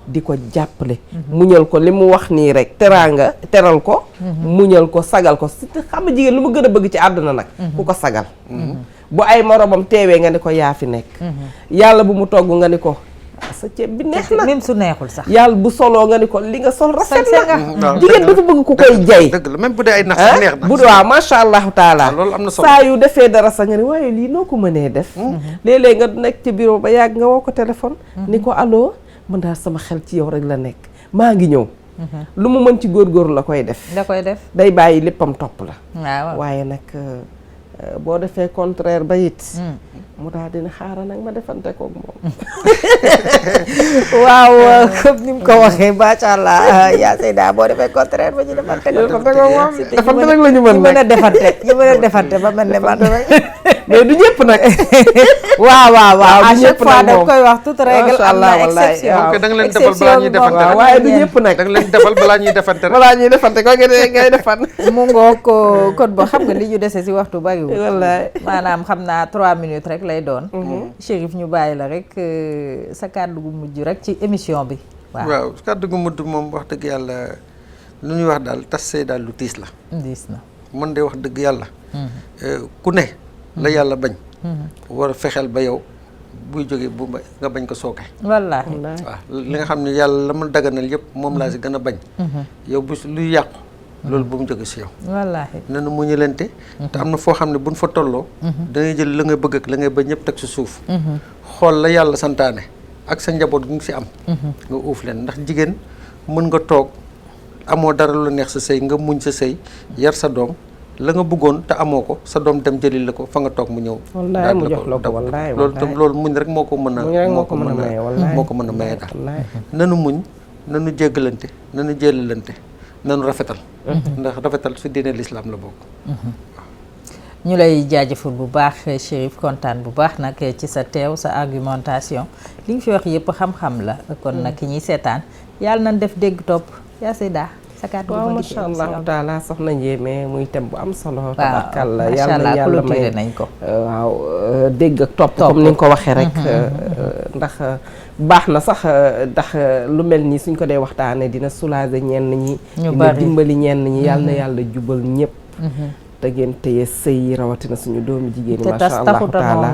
di ko jàppale muñal ko li mu wax nii rek teraanga teral ko muñal ko sagal ko si xam nga jigéen lu mu gën a bëgg ci àdduna nag ku ko sagal bu ay moromam teewee nga ni ko yaa fi nekk yàlla bu mu togg nga ni ko sa ceeb bi neex na
même su neexul sax
yàlla bu soloo nga ni ko li nga sol rafet na jigéen dafa bëgg ku koy jay
dëgg la même bu dee ay nax sax neex na
bu waaw macha allahu taala
loolu am na solo
saa yu defee dara sax nga ni waaye lii noo ko mënee def léeg-léeg nga nekk ci bureau ba yàgg nga woo ko téléphone ni ko allo mën daal sama xel ci yow rek la nekk maa ngi ñëw lu mu mën ci góorgóorlu la koy def day bàyyi léppam topp la waaye nag boo defee contraire ba it mu daal dina xaaral nag ma defante koog moom
waaw comme ni mu ko waxee macha allah yaa Seyda boo defee contraire ba ñu defante koog moom
defante rek la ñu mën
nag ñu mën a defante ba mel ne man
mais du ñëpp nag
waaw à chaque fois da koy wax toute règle am na exception
da nga leen defal balaa ñuy defante
waaye du ñëpp nag
da nga leen defal balaa ñuy defante
balaa ñuy defante ko ngay defan
mu ngoo ko kon ba xam nga li ñu dese si waxtu bariwul
wallaay
maanaam xam naa 3 minutes rek lay doon Chérif ñu bàyyi la rek sa kàddu gu mujj rek ci émission bi
waaw kàddu gu mujj moom wax dëgg yàlla lu ñuy wax daal tas sëy daal lu tiis la man de wax dëgg yàlla ku ne la yàlla bañ war a fexeel ba yow buy jógee bu nga bañ ko sooke
wallaahi
waaw li nga xam ne yàlla la ma daganal yëpp moom laa si gën a bañ yow bu luy yàqu loolu bu mu jóge si yow
wallaahi
nanu muñalante te am na foo xam ne buñ fa tolloo dangay jël la nga bëgg ak la ngay bañ ñëpp teg si suuf xool la yàlla santaane ak sa njaboot gi nga si am nga uuf leen ndax jigéen mën nga toog amoo dara lu neex sa sëy nga muñ sa sëy yar sa doom la nga bëggoon te amoo ko sa doom dem jëli la ko fa nga toog mu ñëw
wallaay mu jox la ko wallaay
loolu tam loolu muñ rek moo ko mën a moo ko mën a maye daal nanu muñ nanu jéggalante nanu jéllalante nanu rafetal ndax rafetal su diine lislaam la bokk
ñu lay jaajëfal bu baax Chérif kontaan bu baax nag ci sa teew sa argumentation li nga fi wax yëpp xam-xam la kon nag ki ñuy seetaan yàlla nañ def dégg topp yaa Seyda sa kàddu
waaw macha allah taala soxna Ndiémé muy thème bu am solo tabarkàlla yàlla may
nañ ko
waaw dégg ak topp comme ni nga ko waxee rek ndax baax na sax ndax lu mel nii suñ ko dee waxtaanee dina soulager ñenn ñi dina dimbali ñenn ñi yàlla na yàlla jubal ñëpp te ngeen téye sëy rawatina suñu doomu jigéen ñi macha allah taala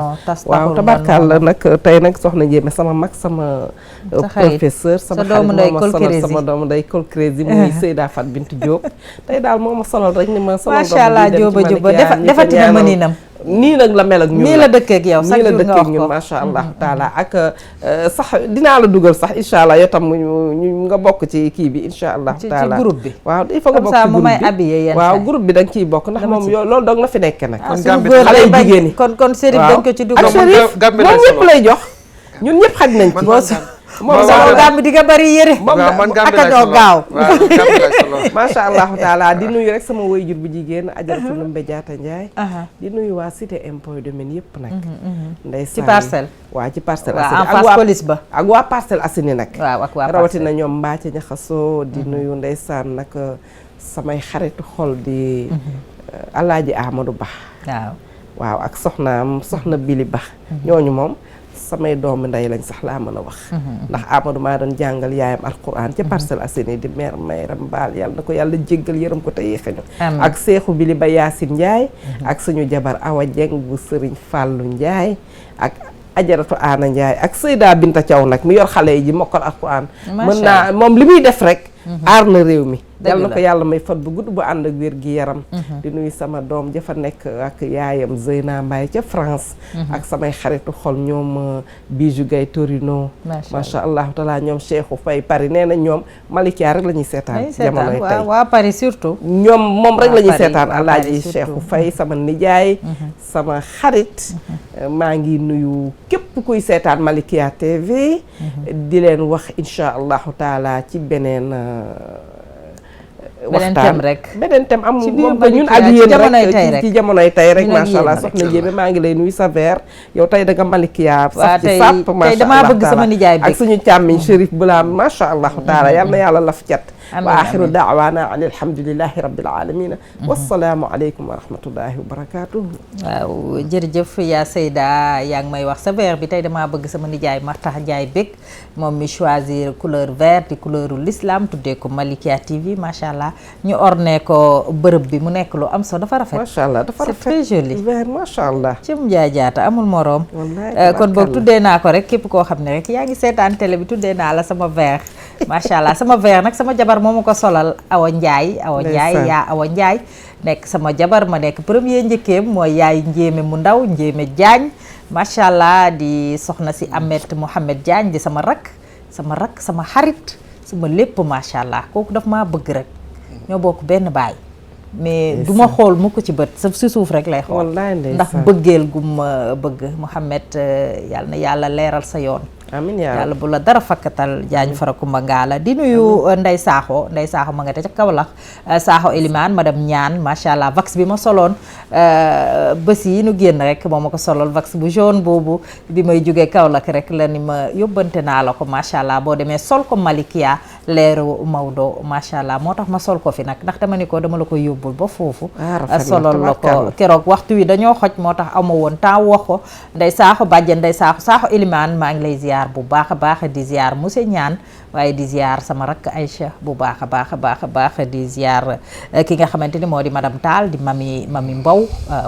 waaw tabarkàlla nag tey nag soxna Ndiémé sama mag sama professeur sama xarit sama doomu nday kol crési muy Seyda Fat Bintou Diop tey daal moo ma solal rek ni ma solal
macha allah jóoba defati na mëninam
nii nag la mel ak ñun
nii la dëkkee ak yow
nii la dëkkee ak ñun macha allah taala ak sax dinaa la dugal sax incha allah yow tam ñu nga bokk ci kii bi incha allah taala
ci groupe bi
waaw il faut nga bokk ci groupe bi waaw groupe bi da nga ciy bokk ndax moom yow loolu doog nga fi nekke nag xale yu jigéen ñi
kon Chérif dañ ko ci dugal
ak Chérif moom ñëpp lay jox ñun ñëpp xaj nañ ci
moom sama gàmm di nga bari yére ak a doo gaaw
macha allah taala di nuyu rek sama waajur bu jigéen Ajaratu Lumbe Jaata Njaay di nuyu waa cité impôt domaine yëpp nag ndeysaan
ci parcelle
waaw ci Parcelles
Assainies en face police ba
ak waa Parcelles Assainies nag
waaw ak waa
rawatina ñoom Mbacke Ñaxasoo di nuyu ndeysaan nag samay xaritu xol di Alaaji Amadou Ba
waaw
waaw ak soxna Bili Ba ñooñu moom samay doomu ndey lañ sax laa mën a wax ndax Amadou maa doon jàngal yaayam alquran ca Parcelles Assainies di mère Mayram Baal yàlla na ko yàlla jéggal yërëm ko te yéexañu ak seexu Bili Ba Yaasin Ndiaye ak suñu jabar Awa Dieng bu Sëriñ Fàllu Ndiaye ak Ajaratu Aana Ndiaye ak Seyda Binta Thiaw nag mi yor xale yi ji mokkal alquran mën naa moom li muy def rek aar na réew mi yàlla na ko yàlla may fan bu gudd bu ànd ak wér gi yaram di nuyu sama doom jafa nekk ak yaayam Zeyna Mbaye ca France ak samay xaritu xol ñoom Bijou Gay Torino macha allah taala ñoom Cheikhou Faye Paris nee na ñoom Malikia rek la ñuy seetaan jamonoy tey
waa Paris surtout
ñoom moom rek la ñuy seetaan alaaji Cheikhou Faye sama nijaay sama xarit maa ngi nuyu képp kuy seetaan Malikia TV di leen wax incha allahu taala ci beneen waxtaan beneen thème am moom ko ñun ak yéen rek ci jamonoy tey rek macha allah soxna Njéeme maa ngi lay nuyu sa verre yow tey da nga Malikia sax ci sàpp macha allah
damaa bëgg sama nijaay
ak suñu càmmiñ Chérif Bulaam macha allah taala yal na yàlla laf cat wa axiru daawaana an alhamdulilahi rabbil alamina wasalaamu aleykum wa rahmatullahi wa barakatuh
waaw jërëjëf yaa Seyda yaa ngi may wax sa verre bi tey damaa bëgg sama nijaay Martax Njaay bég moom mi choisir couleur vert di couleuru l'islam tuddee ko Malikia TV macha allah ñu orné ko bërëb bi mu nekk lu am solo dafa rafet
macha allah dafa rafet
c'est très joli
vert macha allah
cim Njaay jaata amul moroom kon boog tuddee naa ko rek képp koo xam ne rek yaa ngi seetaan télé bi tuddee naa la sama verre macha allah sama verre nag sama jabar moo ma ko solal Awa Ndiaye yaa Awa Ndiaye nekk sama jabar ma nekk premier njëkkeem mooy yaay Njéeme mu ndaw Njéeme Diagne macha allah di soxna si Ahmed Mohamed Diagne di sama rak sama xarit sama lépp macha allah kooku daf maa bëgg rek ñoo bokk benn baay mais du ma xool mu ko ci bët sa si suuf rek lay xool ndax bëggeel gu ma bëgg Mohamed yàlla na yàlla leeral sa yoon
amiin
yàlla bu la dara fakkatal jaañ farakumba ngaa la di nuyu Ndey Saaxo ma nga te ca Kaolack Saaxo Elimane madame Ñaan macha allah vax bi ma soloon bés yi nu génn rek moo ma ko solol vax bu jaune boobu bi may jógee Kaolack rek la ni ma yóbbante naa la ko macha allah boo demee sol ko Malikia leeru Maodo macha allah moo tax ma sol ko fi nag ndax dama ni ko dama la ko yóbbul ba foofu solol la ko keroog waxtu wi dañoo xoj moo tax ama woon temps wax ko Ndey Saaxo bàjjen Ndey Saaxo Elimane maa ngi lay ziar bu baax a baax di ziar monsieur Ñaan waaye di ziar sama rakk Aïcha bu baax a baax di ziar ki nga xamante ni moo di madame Tall di mami Mbow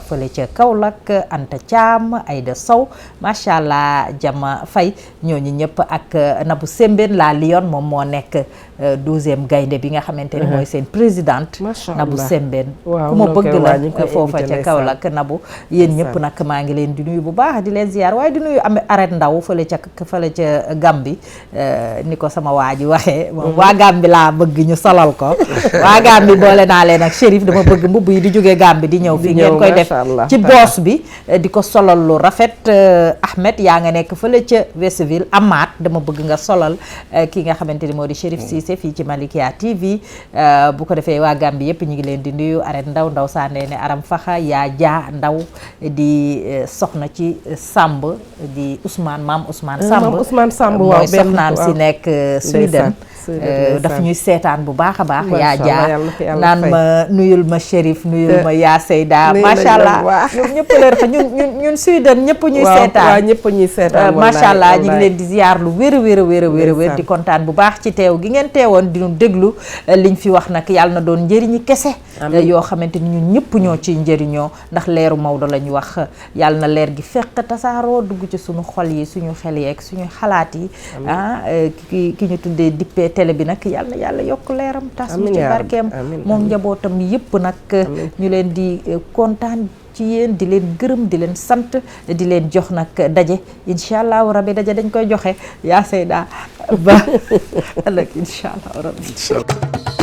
fële ca Kaolack Anta Thiam Aïda Sow macha allah Jama Faye ñooñu ñëpp ak Nabou Sembène la Lyon moom moo nekk 12e gaynde bi nga xamante ni mooy seen présidente Nabou Sembène ku ma bëgg la foofa ca Kaolack Nabou yéen ñëpp nag maa ngi leen di nuyu bu baax di leen ziar waaye di nuyu am arrêt ndaw fële ca Gambie ni ko sama waa ji waxee moom waa Gambie laa bëgg ñu solal ko waa Gambie boole naa leen ak Chérif dama bëgg mbubb yi di jógee Gambie di ñëw fii ngeen koy def ci boos bi di ko solal lu rafet Ahmed yaa nga nekk fële ca Westville Amaat dama bëgg nga solal ki nga xamante ni moo di Chérif Cissé fii ci Malikia TV bu ko defee waa Gambie yëpp ñu ngi leen di nuyu arrêt ndaw Sandé ne Aram Faxa yaa jaa ndaw di soxna ci Samb di maam Ousmane Samb waaw mooy soxnaam si nekk Sweden daf ñuy seetaan bu baax a baax yaa jaa naan ma nuyul ma Chérif nuyul ma yaa Seyda macha allah ñoom ñëpp leer fa ñun Sweden ñëpp ñuy seetaan macha allah ñu ngi leen di ziar lu wér di kontaan bu baax ci teew gi ngeen teewoon di ñu déglu liñ fi wax nag yàlla na doon njëriñi kese yoo xamante ni ñun ñëpp ñoo ciy njëriñoo ndax leeru Maodo lañ wax yàlla na leer gi fekk tasaaroo dugg ci suñu xol yi suñu xel yeeg suñu xalaat yi ki ñu tuddee dippee télé bi nag yàlla na yàlla yokk leeram tas mu ci barkeem moom njabootam yëpp nag ñu leen di kontaan ci yéen di leen gërëm di leen sant di leen jox nag daje incha allahu rabbi daje dañ koy joxe yaa Seyda ba ëllëg incha allahu rabbi